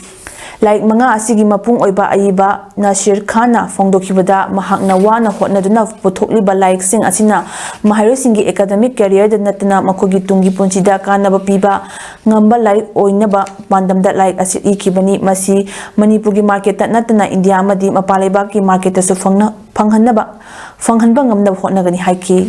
ꯂꯥꯏꯔꯤꯛ ꯃꯉꯥ ꯑꯁꯤꯒꯤ ꯃꯄꯨꯡ ꯑꯣꯏꯕ ꯑꯏꯕ ꯅꯁꯤꯔ ꯈꯥꯟꯅ ꯐꯣꯡꯗꯣꯛꯈꯤꯕꯗ, ꯃꯍꯥꯛꯅ ꯋꯥꯅ ꯍꯣꯠꯅꯗꯨꯅ ꯄꯨꯊꯣꯛꯂꯤꯕ ꯂꯥꯏꯔꯤꯛꯁꯤꯡ ꯑꯁꯤꯅ ꯃꯍꯩꯔꯣꯏꯁꯤꯡꯒꯤ ꯑꯦꯀꯥꯗꯃꯤꯛ ꯀꯦꯔꯤꯌꯔꯗ ꯅꯠꯇꯅ ꯃꯈꯣꯏꯒꯤ ꯇꯨꯡꯒꯤ ꯄꯨꯟꯁꯤꯗ ꯀꯥꯟꯅꯕ ꯄꯤꯕ ꯉꯝꯕ ꯂꯥꯏꯔꯤꯛ ꯑꯣꯏꯅꯕ ꯄꯥꯟꯗꯝꯗ ꯂꯥꯏꯔꯤꯛ ꯑꯁꯤ ꯏꯈꯤꯕꯅꯤ꯫ ꯃꯁꯤ ꯃꯅꯤꯄꯨꯔꯒꯤ ꯃꯥꯔꯀꯦꯠꯇ ꯅꯠꯇꯅ ꯏꯟꯗꯤꯌꯥ ꯑꯃꯗꯤ ꯃꯄꯥꯟ ꯂꯩꯕꯥꯛꯀꯤ ꯃꯥꯔꯀꯦꯠꯇꯁꯨ ꯐꯪꯅ-, ꯐꯪꯍꯟꯅꯕ, ꯐꯪꯍꯟꯕ ꯉꯝꯅꯕ ꯍꯣꯠꯅꯒꯅꯤ ꯍꯥꯏꯈꯤ꯫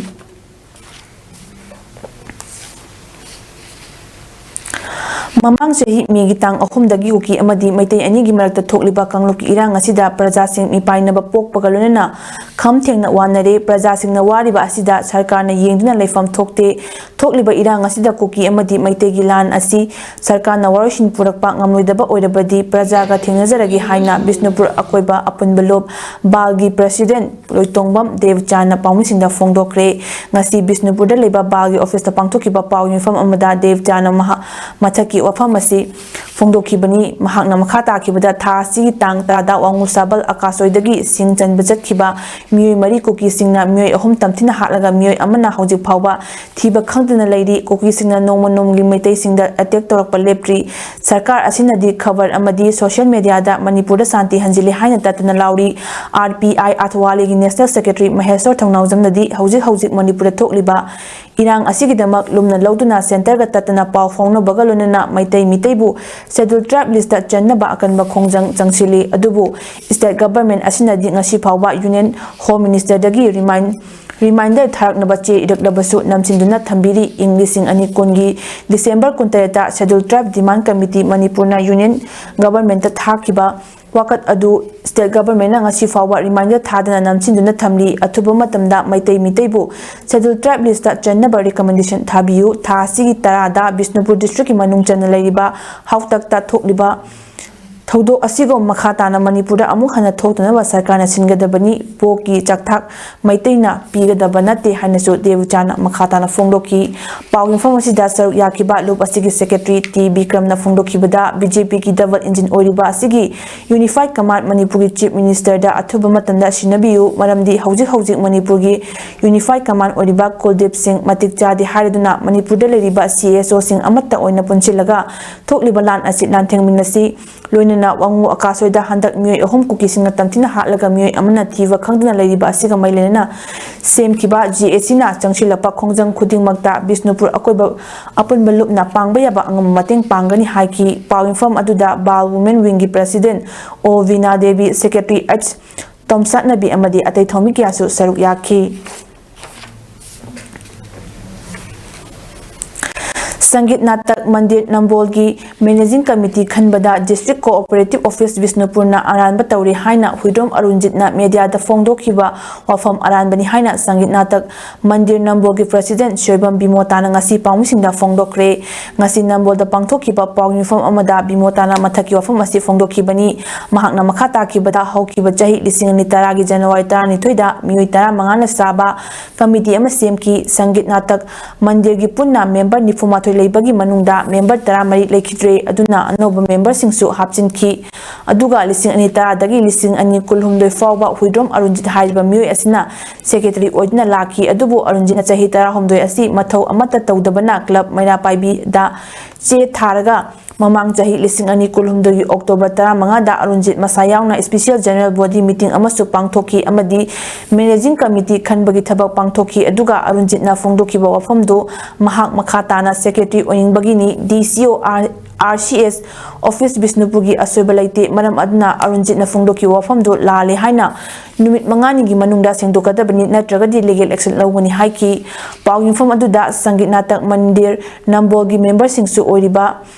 ꯃꯃꯥꯡ ꯆꯍꯤ ꯃꯦꯒꯤ ꯇꯥꯡ ꯑꯍꯨꯝꯗꯒꯤ ꯀꯨꯀꯤ ꯑꯃꯗꯤ ꯃꯩꯇꯩ ꯑꯅꯤꯒꯤ ꯃꯔꯛꯇ ꯊꯣꯛꯂꯤꯕ ꯀꯥꯡꯂꯨꯞꯀꯤ ꯏꯔꯥꯡ ꯑꯁꯤꯗ ꯄ꯭ꯔꯖꯥꯁꯤꯡ ꯃꯤꯄꯥꯏꯅꯕ ꯄꯣꯛꯄꯒ ꯂꯣꯏꯅꯅ ꯈꯝ ꯊꯦꯡꯅ ꯋꯥꯅꯔꯦ꯫ ꯄ꯭ꯔꯖꯥꯁꯤꯡꯅ ꯋꯥꯔꯤꯕ ꯑꯁꯤꯗ ꯁꯔꯀꯥꯔꯅ ꯌꯦꯡꯗꯨꯅ ꯂꯩꯐꯝ ꯊꯣꯛꯇꯦ꯫ ꯊꯣꯛꯂꯤꯕ ꯏꯔꯥꯡ ꯑꯁꯤꯗ ꯀꯨꯀꯤ ꯑꯃꯗꯤ ꯃꯩꯇꯩꯒꯤ ꯂꯥꯟ ꯑꯁꯤ ꯁꯔꯀꯥꯔꯅ ꯋꯥꯔꯣꯏꯁꯤꯟ ꯄꯨꯔꯛꯄ ꯉꯝꯂꯣꯏꯗꯕ ꯑꯣꯏꯔꯕꯗꯤ ꯄ꯭ꯔꯖꯥꯒ ꯊꯦꯡꯅꯖꯔꯒꯦ ꯍꯥꯏꯅ ꯕꯤꯁꯅꯨꯄꯨꯔ ꯑꯀꯣꯏꯕ ꯑꯄꯨꯟꯕ ꯂꯨꯞ ꯕꯥꯜꯒꯤ ꯄ꯭ꯔꯁꯤꯗꯦꯟꯠ ꯂꯣꯏꯇꯣꯡꯕꯝ ꯗꯦꯕꯆꯥꯟꯅ ꯄꯥꯎꯃꯤꯁꯤꯡꯗ ꯐꯣꯡꯗꯣꯛꯈ꯭ꯔꯦ꯫ ꯉꯁꯤ ꯕꯤꯁꯅꯨꯄꯨꯔꯗ ꯂꯩꯕ ꯕꯥꯜꯒꯤ ꯑꯣꯐꯤꯁꯇ ꯄꯥꯡꯊꯣꯛꯈꯤꯕ ꯄꯥꯎ ꯌꯨꯝꯐꯝ ꯑꯃꯗ ꯗꯦꯕꯆꯥꯟꯅ ꯃꯍꯥꯛ ꯃꯊꯛꯀꯤ ꯋꯥꯐꯝ ꯑꯁꯤ ꯐꯣꯡꯗꯣꯛꯈꯤꯕꯅꯤ꯫ ꯃꯍꯥꯛꯅ ꯃꯈꯥ ꯇꯥꯈꯤꯕꯗ, ꯊꯥ ꯑꯁꯤꯒꯤ ꯇꯥꯡ ꯇꯔꯥꯗ ꯋꯥꯉꯨ ꯁꯥꯕꯜ ꯑꯀꯥꯁꯣꯏꯗꯒꯤ ꯁꯤꯡ ꯆꯟꯕ ꯆꯠꯈꯤꯕ ꯃꯤꯑꯣꯏ ꯃꯔꯤ ꯀꯨꯀꯤꯁꯤꯡꯅ ꯃꯤꯑꯣꯏ ꯑꯍꯨꯝ ꯇꯝꯊꯤꯅ ꯍꯥꯠꯂꯒ ꯃꯤꯑꯣꯏ ꯑꯃꯅ ꯍꯧꯖꯤꯛ ꯐꯥꯎꯕ ꯊꯤꯕ ꯈꯪꯗꯅ ꯂꯩꯔꯤ꯫ ꯀꯨꯀꯤꯁꯤꯡꯅ ꯅꯣꯡꯃ ꯅꯣꯡꯃꯒꯤ ꯃꯩꯇꯩꯁꯤꯡꯗ ꯑꯦꯇꯦꯛ ꯇꯧꯔꯛꯄ ꯂꯦꯞꯇ꯭ꯔꯤ꯫ ꯁꯔꯀꯥꯔ ꯑꯁꯤꯅꯗꯤ ꯈꯕꯔ ꯑꯃꯗꯤ ꯁꯣꯁꯤꯌꯦꯜ ꯃꯦꯗꯤꯌꯥꯗ ꯃꯅꯤꯄꯨꯔꯗ ꯁꯥꯟꯇꯤ ꯍꯟꯖꯤꯜꯂꯤ ꯍꯥꯏꯅ ꯇꯠꯇꯅ ꯂꯥꯎꯔꯤ꯫ ꯑꯥꯔ ꯄꯤ ꯑꯥꯏ ꯑꯊꯋꯥꯂꯤꯒꯤ ꯅꯦꯁꯅꯦꯜ ꯁꯦꯀ꯭ꯔꯦꯇꯔꯤ ꯃꯍꯦꯁꯣꯔ ꯊꯧꯅꯥꯎꯖꯝꯅꯗꯤ ꯍꯧꯖꯤꯛ ꯍꯧꯖꯤꯛ ꯃꯅꯤꯄꯨꯔꯗ ꯊꯣꯛꯂꯤꯕ ꯏꯔꯥꯡ ꯑꯁꯤꯒꯤꯗꯃꯛ ꯂꯨꯝꯅ ꯂꯧꯗꯨꯅ centreꯒ ꯇꯠꯇꯅ ꯄꯥꯎ ꯐꯥꯎꯅꯕꯒ ꯂꯣꯏꯅꯅ ꯃꯩꯇꯩ ꯃꯤꯇꯩꯕꯨ Scheduled Tribe listꯇ ꯆꯟꯅꯕ ꯑꯀꯟꯕ ꯈꯣꯡꯖꯪ ꯆꯪꯁꯤꯜꯂꯤ꯫ ꯑꯗꯨꯕꯨ state government ꯑꯁꯤꯅꯗꯤ ꯉꯁꯤ ꯐꯥꯎꯕ Union Home Ministerꯗꯒꯤ remind reminder ꯊꯥꯔꯛꯅꯕ ꯆꯦ ꯏꯔꯛꯂꯕꯁꯨ ꯅꯝꯁꯤꯟꯗꯨꯅ ꯊꯝꯕꯤꯔꯤ꯫ ꯏꯪ ꯂꯤꯁꯤꯡ ꯑꯅꯤ ꯀꯨꯟꯒꯤ December ꯀꯨꯟꯇꯔꯦꯠꯇ Scheduled Tribe Demand Committee ꯃꯅꯤꯄꯨꯔꯅ Union Governmentꯇ ꯊꯥꯈꯤꯕ ꯋꯥꯀꯠ ꯑꯗꯨ state governmentꯅ ꯉꯁꯤ ꯐꯥꯎꯕ reminder ꯊꯥꯗꯅ ꯅꯝꯁꯤꯟꯗꯨꯅ ꯊꯝꯂꯤ꯫ ꯑꯊꯨꯕ ꯃꯇꯝꯗ ꯃꯩꯇꯩ ꯃꯤꯇꯩꯕꯨ Scheduled Tribe listꯇ ꯆꯟꯅꯕ recommendation ꯊꯥꯕꯤꯌꯨ꯫ ꯊꯥ ꯑꯁꯤꯒꯤ ꯇꯔꯥꯗ ꯕꯤꯁꯅꯨꯄꯨꯔ districtꯀꯤ ꯃꯅꯨꯡ ꯆꯟꯅ ꯂꯩꯔꯤꯕ ꯍꯥꯎꯇꯛꯇ ꯊꯣꯛꯂꯤꯕ ꯊꯧꯗꯣꯛ ꯑꯁꯤꯒꯨꯝ ꯃꯈꯥ ꯇꯥꯅ ꯃꯅꯤꯄꯨꯔꯗ ꯑꯃꯨꯛ ꯍꯟꯅ ꯊꯣꯛꯇꯅꯕ ꯁꯔꯀꯥꯔꯅ ꯁꯤꯟꯒꯗꯕꯅꯤ꯫ ꯄꯣꯛꯀꯤ ꯆꯥꯛꯊꯥꯛ ꯃꯩꯇꯩꯅ ꯄꯤꯒꯗꯕ ꯅꯠꯇꯦ ꯍꯥꯏꯅꯁꯨ ꯗꯦꯕꯨꯆꯥꯅ ꯃꯈꯥ ꯇꯥꯅ ꯐꯣꯡꯗꯣꯛꯈꯤ꯫ ꯄꯥꯎ ꯌꯨꯝꯐꯝ ꯑꯁꯤꯗ ꯁꯔꯨꯛ ꯌꯥꯈꯤꯕ ꯂꯨꯞ ꯑꯁꯤꯒꯤ secretary ꯇꯤ ꯕꯤꯀ꯭ꯔꯝꯅ ꯐꯣꯡꯗꯣꯛꯈꯤꯕꯗ, BJPꯒꯤ double engine ꯑꯣꯏꯔꯤꯕ ꯑꯁꯤꯒꯤ Unified Command ꯃꯅꯤꯄꯨꯔꯒꯤ Chief Ministerꯗ ꯑꯊꯨꯕ ꯃꯇꯝꯗ ꯁꯤꯟꯅꯕꯤꯌꯨ, ꯃꯔꯝꯗꯤ ꯍꯧꯖꯤꯛ ꯍꯧꯖꯤꯛ ꯃꯅꯤꯄꯨꯔꯒꯤ Unified Command ꯑꯣꯏꯔꯤꯕ ꯀꯨꯜꯗꯤꯞ ꯁꯤꯡ ꯃꯇꯤꯛ ꯆꯥꯗꯦ ꯍꯥꯏꯔꯗꯨꯅ ꯃꯅꯤꯄꯨꯔꯗ ꯂꯩꯔꯤꯕ CSOꯁꯤꯡ ꯑꯃꯠꯇ ꯑꯣꯏꯅ ꯄꯨꯟꯁꯤꯜꯂꯒ ꯊꯣꯛꯂꯤꯕ ꯂꯥꯟ ꯑꯁꯤ ꯂꯥꯟꯊꯦꯡꯃꯤꯟꯅꯁꯤ꯫ ꯂꯣꯏꯅꯅ ꯋꯥꯉꯨ ꯑꯀꯥꯁꯣꯏꯗ ꯍꯟꯗꯛ ꯃꯤꯑꯣꯏ ꯑꯍꯨꯝ ꯀꯨꯀꯤꯁꯤꯡꯅ ꯇꯝꯊꯤꯅ ꯍꯥꯠꯂꯒ ꯃꯤꯑꯣꯏ ꯑꯃꯅ ꯊꯤꯕ ꯈꯪꯗꯅ ꯂꯩꯔꯤꯕ ꯑꯁꯤꯒ ꯃꯔꯤ ꯂꯩꯅꯅ ꯁꯦꯝꯈꯤꯕ GACꯅ ꯆꯪꯁꯤꯜꯂꯛꯄ ꯈꯣꯡꯖꯪ ꯈꯨꯗꯤꯡꯃꯛꯇ ꯕꯤꯁꯅꯨꯄꯨꯔ ꯑꯀꯣꯏꯕ ꯑꯄꯨꯟꯕ ꯂꯨꯞꯅ ꯄꯥꯡꯕ ꯌꯥꯕ ꯑꯉꯝꯕ ꯃꯇꯦꯡ ꯄꯥꯡꯒꯅꯤ ꯍꯥꯏꯈꯤ꯫ ꯄꯥꯎ ꯌꯨꯝꯐꯝ ꯑꯗꯨꯗ ꯕꯥꯜ ꯋꯨꯃꯦꯟ ꯋꯤꯡꯒꯤ president ꯑꯣ ꯕꯤꯅꯥ ꯗꯦꯕꯤ, secretary ꯑꯩꯆ ꯇꯣꯝꯆꯥꯠꯅꯕꯤ ꯑꯃꯗꯤ ꯑꯇꯩ ꯊꯧꯃꯤ ꯀꯌꯥꯁꯨ ꯁꯔꯨꯛ ꯌꯥꯈꯤ꯫ ꯁꯪꯒꯤꯠ ꯅꯥꯇꯛ ꯃꯟꯗꯤꯔ ꯅꯝꯕꯣꯜꯒꯤ managing committee ꯈꯟꯕꯗ District Cooperative Office ꯕꯤꯁꯅꯨꯄꯨꯔꯅ ꯑꯔꯥꯟꯕ ꯇꯧꯔꯤ ꯍꯥꯏꯅ ꯍꯨꯏꯗ꯭ꯔꯣꯝ ꯑꯔꯨꯟꯖꯤꯠꯅ mediaꯗ ꯐꯣꯡꯗꯣꯛꯈꯤꯕ ꯋꯥꯐꯝ ꯑꯔꯥꯟꯕꯅꯤ ꯍꯥꯏꯅ ꯁꯪꯒꯤꯠ ꯅꯥꯇꯛ ꯃꯟꯗꯤꯔ ꯅꯝꯕꯣꯜꯒꯤ president ꯁꯣꯏꯕꯝ ꯕꯤꯃꯣꯇꯥꯅ ꯉꯁꯤ ꯄꯥꯎꯃꯤꯁꯤꯡꯗ ꯐꯣꯡꯗꯣꯛꯈ꯭ꯔꯦ꯫ ꯉꯁꯤ ꯅꯝꯕꯣꯜꯗ ꯄꯥꯡꯊꯣꯛꯈꯤꯕ ꯄꯥꯎ ꯃꯤꯐꯝ ꯑꯃꯗ ꯕꯤꯃꯣꯇꯥꯅ ꯃꯊꯛꯀꯤ ꯋꯥꯐꯝ ꯑꯁꯤ ꯐꯣꯡꯗꯣꯛꯈꯤꯕꯅꯤ꯫ ꯃꯍꯥꯛꯅ ꯃꯈꯥ ꯇꯥꯈꯤꯕꯗ, ꯍꯧꯈꯤꯕ ꯆꯍꯤ ꯂꯤꯁꯤꯡ ꯑꯅꯤ ꯇꯔꯥꯒꯤ January ꯇꯔꯥꯅꯤꯊꯣꯏꯗ ꯃꯤꯑꯣꯏ ꯇꯔꯥꯃꯉꯥꯅ ꯁꯥꯕ committee ꯑꯃ ꯁꯦꯝꯈꯤ꯫ ꯁꯪꯒꯤꯠ ꯅꯥꯇꯛ ꯃꯟꯗꯤꯔꯒꯤ ꯄꯨꯟꯅ member ꯅꯤꯐꯨꯃꯥꯊꯣꯏ ꯂꯩꯕꯒꯤ ꯃꯅꯨꯡꯗ member ꯇꯔꯥꯃꯔꯤ ꯂꯩꯈꯤꯗ꯭ꯔꯦ, ꯑꯗꯨꯅ ꯑꯅꯧꯕ memberꯁꯤꯡꯁꯨ ꯍꯥꯞꯆꯤꯟꯈꯤ꯫ ꯑꯗꯨꯒ ꯂꯤꯁꯤꯡ ꯑꯅꯤ ꯇꯔꯥꯗꯒꯤ ꯂꯤꯁꯤꯡ ꯑꯅꯤ ꯀꯨꯟꯍꯨꯝꯗꯣꯏ ꯐꯥꯎꯕ ꯍꯨꯏꯗ꯭ꯔꯣꯝ ꯑꯔꯨꯟꯖꯤꯠ ꯍꯥꯏꯔꯤꯕ ꯃꯤꯑꯣꯏ ꯑꯁꯤꯅ secretary ꯑꯣꯏꯗꯨꯅ ꯂꯥꯛꯈꯤ꯫ ꯑꯗꯨꯕꯨ ꯑꯔꯨꯟꯖꯤꯠꯅ ꯆꯍꯤ ꯇꯔꯥꯍꯨꯝꯗꯣꯏ ꯑꯁꯤ ꯃꯊꯧ ꯑꯃꯠꯇ ꯇꯧꯗꯕꯅ club ꯃꯩꯔꯥ ꯄꯥꯏꯕꯤꯗ ꯆꯦ ꯊꯥꯔꯒ ꯃꯃꯥꯡ ꯆꯍꯤ ꯂꯤꯁꯤꯡ ꯑꯅꯤ ꯀꯨꯟꯍꯨꯝꯗꯣꯏꯒꯤ ꯑꯣꯛꯇꯣꯕꯔ ꯇꯔꯥꯃꯉꯥꯗ ꯑꯔꯨꯟꯖꯤꯠ ꯃꯁꯥ ꯌꯥꯎꯅ special general body meeting ꯑꯃꯁꯨ ꯄꯥꯡꯊꯣꯛꯈꯤ ꯑꯃꯗꯤ managing committee ꯈꯟꯕꯒꯤ ꯊꯕꯛ ꯄꯥꯡꯊꯣꯛꯈꯤ꯫ ꯑꯗꯨꯒ ꯑꯔꯨꯟꯖꯤꯠꯅ ꯐꯣꯡꯗꯣꯛꯈꯤꯕ ꯋꯥꯐꯝꯗꯨ ꯃꯍꯥꯛ ꯃꯈꯥ ꯇꯥꯅ secretary ꯑꯣꯏꯅꯤꯡꯕꯒꯤꯅꯤ꯫ DCO R RCS office ꯕꯤꯁꯅꯨꯄꯨꯔꯒꯤ ꯑꯁꯣꯏꯕ ꯂꯩꯇꯦ꯫ ꯃꯔꯝ ꯑꯗꯨꯅ ꯑꯔꯨꯟꯖꯤꯠꯅ ꯐꯣꯡꯗꯣꯛꯈꯤꯕ ꯋꯥꯐꯝꯗꯨ ꯂꯥꯜꯂꯦ ꯍꯥꯏꯅ ꯅꯨꯃꯤꯠ ꯃꯉꯥꯅꯤꯒꯤ ꯃꯅꯨꯡꯗ ꯁꯦꯡꯗꯣꯛꯀꯗꯕꯅꯤ, ꯅꯠꯇ꯭ꯔꯒꯗꯤ legal action ꯂꯧꯒꯅꯤ ꯍꯥꯏꯈꯤ꯫ ꯄꯥꯎ ꯌꯨꯝꯐꯝ ꯑꯗꯨꯗ ꯁꯪꯒꯤꯠ ꯅꯥꯇꯛ ꯃꯟꯗꯤꯔ ꯅꯝꯕꯣꯜꯒꯤ memberꯁꯤꯡꯁꯨ ꯑꯣꯏꯔꯤꯕ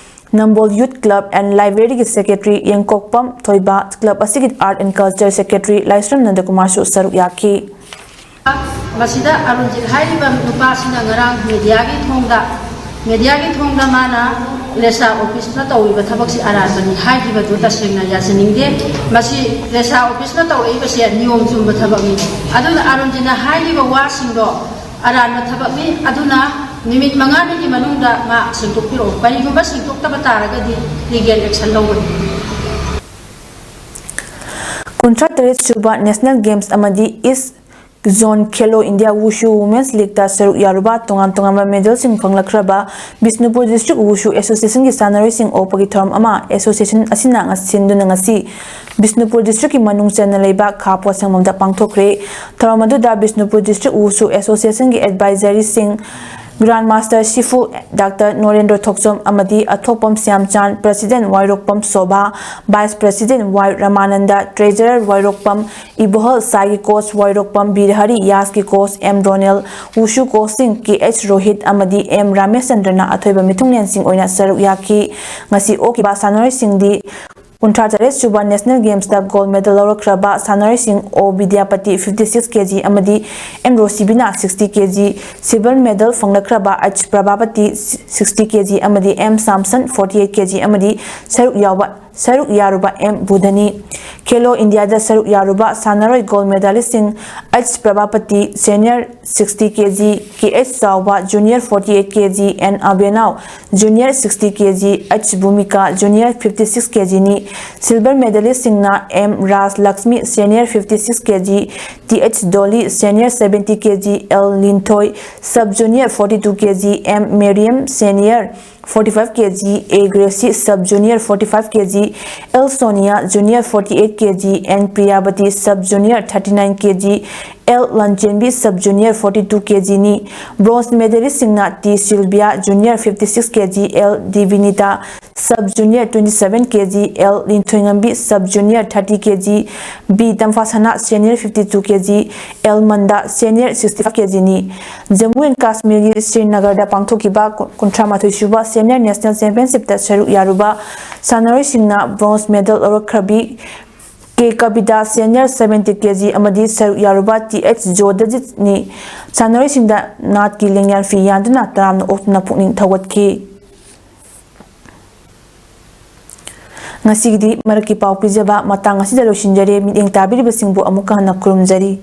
ꯅꯝꯕꯣꯜ Youth Club and Libraryꯒꯤ secretary ꯌꯦꯡꯀꯣꯛꯄꯝ ꯊꯣꯏꯕ, club ꯑꯁꯤꯒꯤ art and culture secretary ꯂꯥꯏꯁ꯭ꯔꯝ ꯅꯟꯗꯀꯨꯃꯥꯔꯁꯨ ꯁꯔꯨꯛ ꯌꯥꯈꯤ꯫ ꯃꯁꯤꯗ ꯑꯔꯨꯟꯖꯤꯠ ꯍꯥꯏꯔꯤꯕ ꯅꯨꯄꯥꯁꯤꯅ ꯉꯔꯥꯡ mediaꯒꯤ ꯊꯣꯡꯗ, mediaꯒꯤ ꯊꯣꯡꯗ ꯃꯥꯅ ꯔꯦꯁꯥ officeꯅ ꯇꯧꯔꯤꯕ ꯊꯕꯛꯁꯤ ꯑꯔꯥꯟꯕꯅꯤ ꯍꯥꯏꯈꯤꯕꯗꯨ ꯇꯁꯦꯡꯅ ꯌꯥꯖꯅꯤꯡꯗꯦ꯫ ꯃꯁꯤ ꯔꯦꯁꯥ officeꯅ ꯇꯧꯔꯛꯏꯕꯁꯦ ꯅꯤꯌꯣꯝ ꯆꯨꯝꯕ ꯊꯕꯛꯅꯤ꯫ ꯑꯗꯨꯅ ꯑꯔꯨꯟꯖꯤꯠꯅ ꯍꯥꯏꯔꯤꯕ ꯋꯥꯁꯤꯡꯗꯣ ꯑꯔꯥꯟꯕ ꯊꯕꯛꯅꯤ꯫ ꯑꯗꯨꯅ ꯅꯨꯃꯤꯠ ꯃꯉꯥꯅꯤꯒꯤ ꯃꯅꯨꯡꯗ ꯃꯥ ꯁꯦꯡꯗꯣꯛꯄꯤꯔꯛꯑꯣ꯫ ꯀꯔꯤꯒꯨꯝꯕ ꯁꯦꯡꯗꯣꯛꯇꯕ ꯇꯥꯔꯒꯗꯤ legal action ꯂꯧꯒꯅꯤ꯫ ꯀꯨꯟꯊ꯭ꯔꯥ ꯇꯔꯦꯠ ꯁꯨꯕ National Games ꯑꯃꯗꯤ East Zone Khelo India Wushu Women's Leagueꯇ ꯁꯔꯨꯛ ꯌꯥꯔꯨꯕ ꯇꯣꯉꯥꯟ ꯇꯣꯉꯥꯟꯕ medalꯁꯤꯡ ꯐꯪꯂꯛꯈ꯭ꯔꯕ ꯕꯤꯁꯅꯨꯄꯨꯔ District Wushu Associationꯒꯤ ꯁꯥꯟꯅꯔꯣꯏꯁꯤꯡ ꯑꯣꯛꯄꯒꯤ ꯊꯧꯔꯝ ꯑꯃ association ꯑꯁꯤꯅ ꯉ-, ꯁꯤꯟꯗꯨꯅ ꯉꯁꯤ ꯕꯤꯁꯅꯨꯄꯨꯔ Districtꯀꯤ ꯃꯅꯨꯡ ꯆꯟꯅ ꯂꯩꯕ ꯈꯥ ꯄꯣꯠꯁꯪꯕꯝꯗ ꯄꯥꯡꯊꯣꯛꯈ꯭ꯔꯦ꯫ ꯊꯧꯔꯝ ꯑꯗꯨꯗ Bishnupur District Wushu Associationꯒꯤ advisoryꯁꯤꯡ, Grandmaster Shifu Doctor ꯅꯣꯔꯦꯟꯗ꯭ꯔ ꯊꯣꯛꯆꯣꯝ ꯑꯃꯗꯤ ꯑꯊꯣꯛꯄꯝ ꯁ꯭ꯌꯥꯝꯆꯥꯟ, President ꯋꯥꯏꯔꯣꯛꯄꯝ ꯁꯣꯚꯥ, Vice President ꯋꯥꯏ ꯔꯃꯥꯅꯟꯗ, Treasurer ꯋꯥꯏꯔꯣꯛꯄꯝ ꯏꯕꯣꯍꯜ, ꯁꯥꯏꯒꯤ coach ꯋꯥꯏꯔꯣꯛꯄꯝ Birahari, ꯌꯥꯁꯀꯤ coach M Ronel, Wushu coachꯁꯤꯡ ꯀꯦ ꯑꯩꯆ ꯔꯣꯍꯤꯠ ꯑꯃꯗꯤ ꯑꯦꯝ ꯔꯥꯃꯦꯁꯆꯟꯗ꯭ꯔꯅ ꯑꯊꯣꯏꯕ ꯃꯤꯊꯨꯡꯂꯦꯟꯁꯤꯡ ꯑꯣꯏꯅ ꯁꯔꯨꯛ ꯌꯥꯈꯤ꯫ ꯉꯁꯤ ꯑꯣꯛꯈꯤꯕ ꯁꯥꯟꯅꯔꯣꯏꯁꯤꯡꯗꯤ ꯀꯨꯟꯊ꯭ꯔꯥ ꯇꯔꯦꯠ ꯁꯨꯕ National Gamesꯇ gold medal ꯂꯧꯔꯛꯈ꯭ꯔꯕ ꯁꯥꯟꯅꯔꯣꯏꯁꯤꯡ O Bidyapati fifty six kg ꯑꯃꯗꯤ M Roshibina sixty kg, silver medal ꯐꯪꯂꯛꯈ꯭ꯔꯕ ꯑꯩꯆ ꯄ꯭ꯔꯚꯥꯄꯇꯤ sixty kg ꯑꯃꯗꯤ M Samson forty eight kg ꯑꯃꯗꯤ ꯁꯔꯨꯛ ꯌꯥꯎꯕ, ꯁꯔꯨꯛ ꯌꯥꯔꯨꯕ ꯑꯦꯝ ꯕꯨꯙꯅꯤ꯫ ꯈꯦꯂꯣ ꯏꯟꯗꯤꯌꯥꯗ ꯁꯔꯨꯛ ꯌꯥꯔꯨꯕ ꯁꯥꯟꯅꯔꯣꯏ gold medalistꯁꯤꯡ H Prabhapati senior sixty kg, K H Chaoba junior forty eight kg, N Abenao junior sixty kg, H Bhumika junior fifty six kgꯅꯤ꯫ Silver medalistꯁꯤꯡꯅ M Raj Laxmi senior fifty six kg, T H Doli senior seventy kg, L Linthoi sub junior forty two kg, M Meriam senior forty five kg, A Gracie sub junior forty five kg, L Sonia junior forty eight kg, N Priyavati sub junior thirty nine kg, L Lanchenbi sub junior forty two kg ꯅꯤ꯫ Bronze medalist ꯁꯤꯡꯅ T Sylvia junior fifty six kg, L Divinita sub junior twenty seven kg, L Linthoingambi sub junior thirty kg, B Tamfasana senior fifty two kg, L Manda senior sixty five kg ꯅꯤ꯫ Jammu and Kashmir ꯒꯤ ꯁ꯭ꯔꯤꯅꯒꯔꯗ ꯄꯥꯡꯊꯣꯛꯈꯤꯕ ꯀꯨꯟꯊ꯭ꯔꯥ ꯃꯥꯊꯣꯏ ꯁꯨꯕ Senior National Championship ꯇ ꯁꯔꯨꯛ ꯌꯥꯔꯨꯕ ꯁꯥꯟꯅꯔꯣꯏꯁꯤꯡꯅ bronze medal ꯂꯧꯔꯛꯈ꯭ꯔꯕꯤ K Kabita senior seventy kg ꯑꯃꯗꯤ ꯁꯔꯨꯛ ꯌꯥꯔꯨꯕ T H Jodajit ꯅꯤ꯫ ꯁꯥꯟꯅꯔꯣꯏꯁꯤꯡꯗ ꯅꯥꯠꯀꯤ ꯂꯦꯡꯌꯥꯟ ꯐꯤ ꯌꯥꯟꯗꯨꯅ ꯇꯔꯥꯝꯅ ꯑꯣꯛꯇꯨꯅ ꯄꯨꯛꯅꯤꯡ ꯊꯧꯒꯠꯈꯤ꯫ ꯉꯁꯤꯒꯤꯗꯤ ꯃꯔꯛꯀꯤ ꯄꯥꯎ ꯄꯤꯖꯕ ꯃꯇꯥꯡ ꯑꯁꯤꯗ ꯂꯣꯏꯁꯤꯟꯖꯔꯦ꯫ ꯃꯤꯠꯌꯦꯡ ꯇꯥꯕꯤꯔꯤꯕꯁꯤꯡꯕꯨ ꯑꯃꯨꯛꯀ ꯍꯟꯅ ꯈꯨꯔꯨꯝꯖꯔꯤ꯫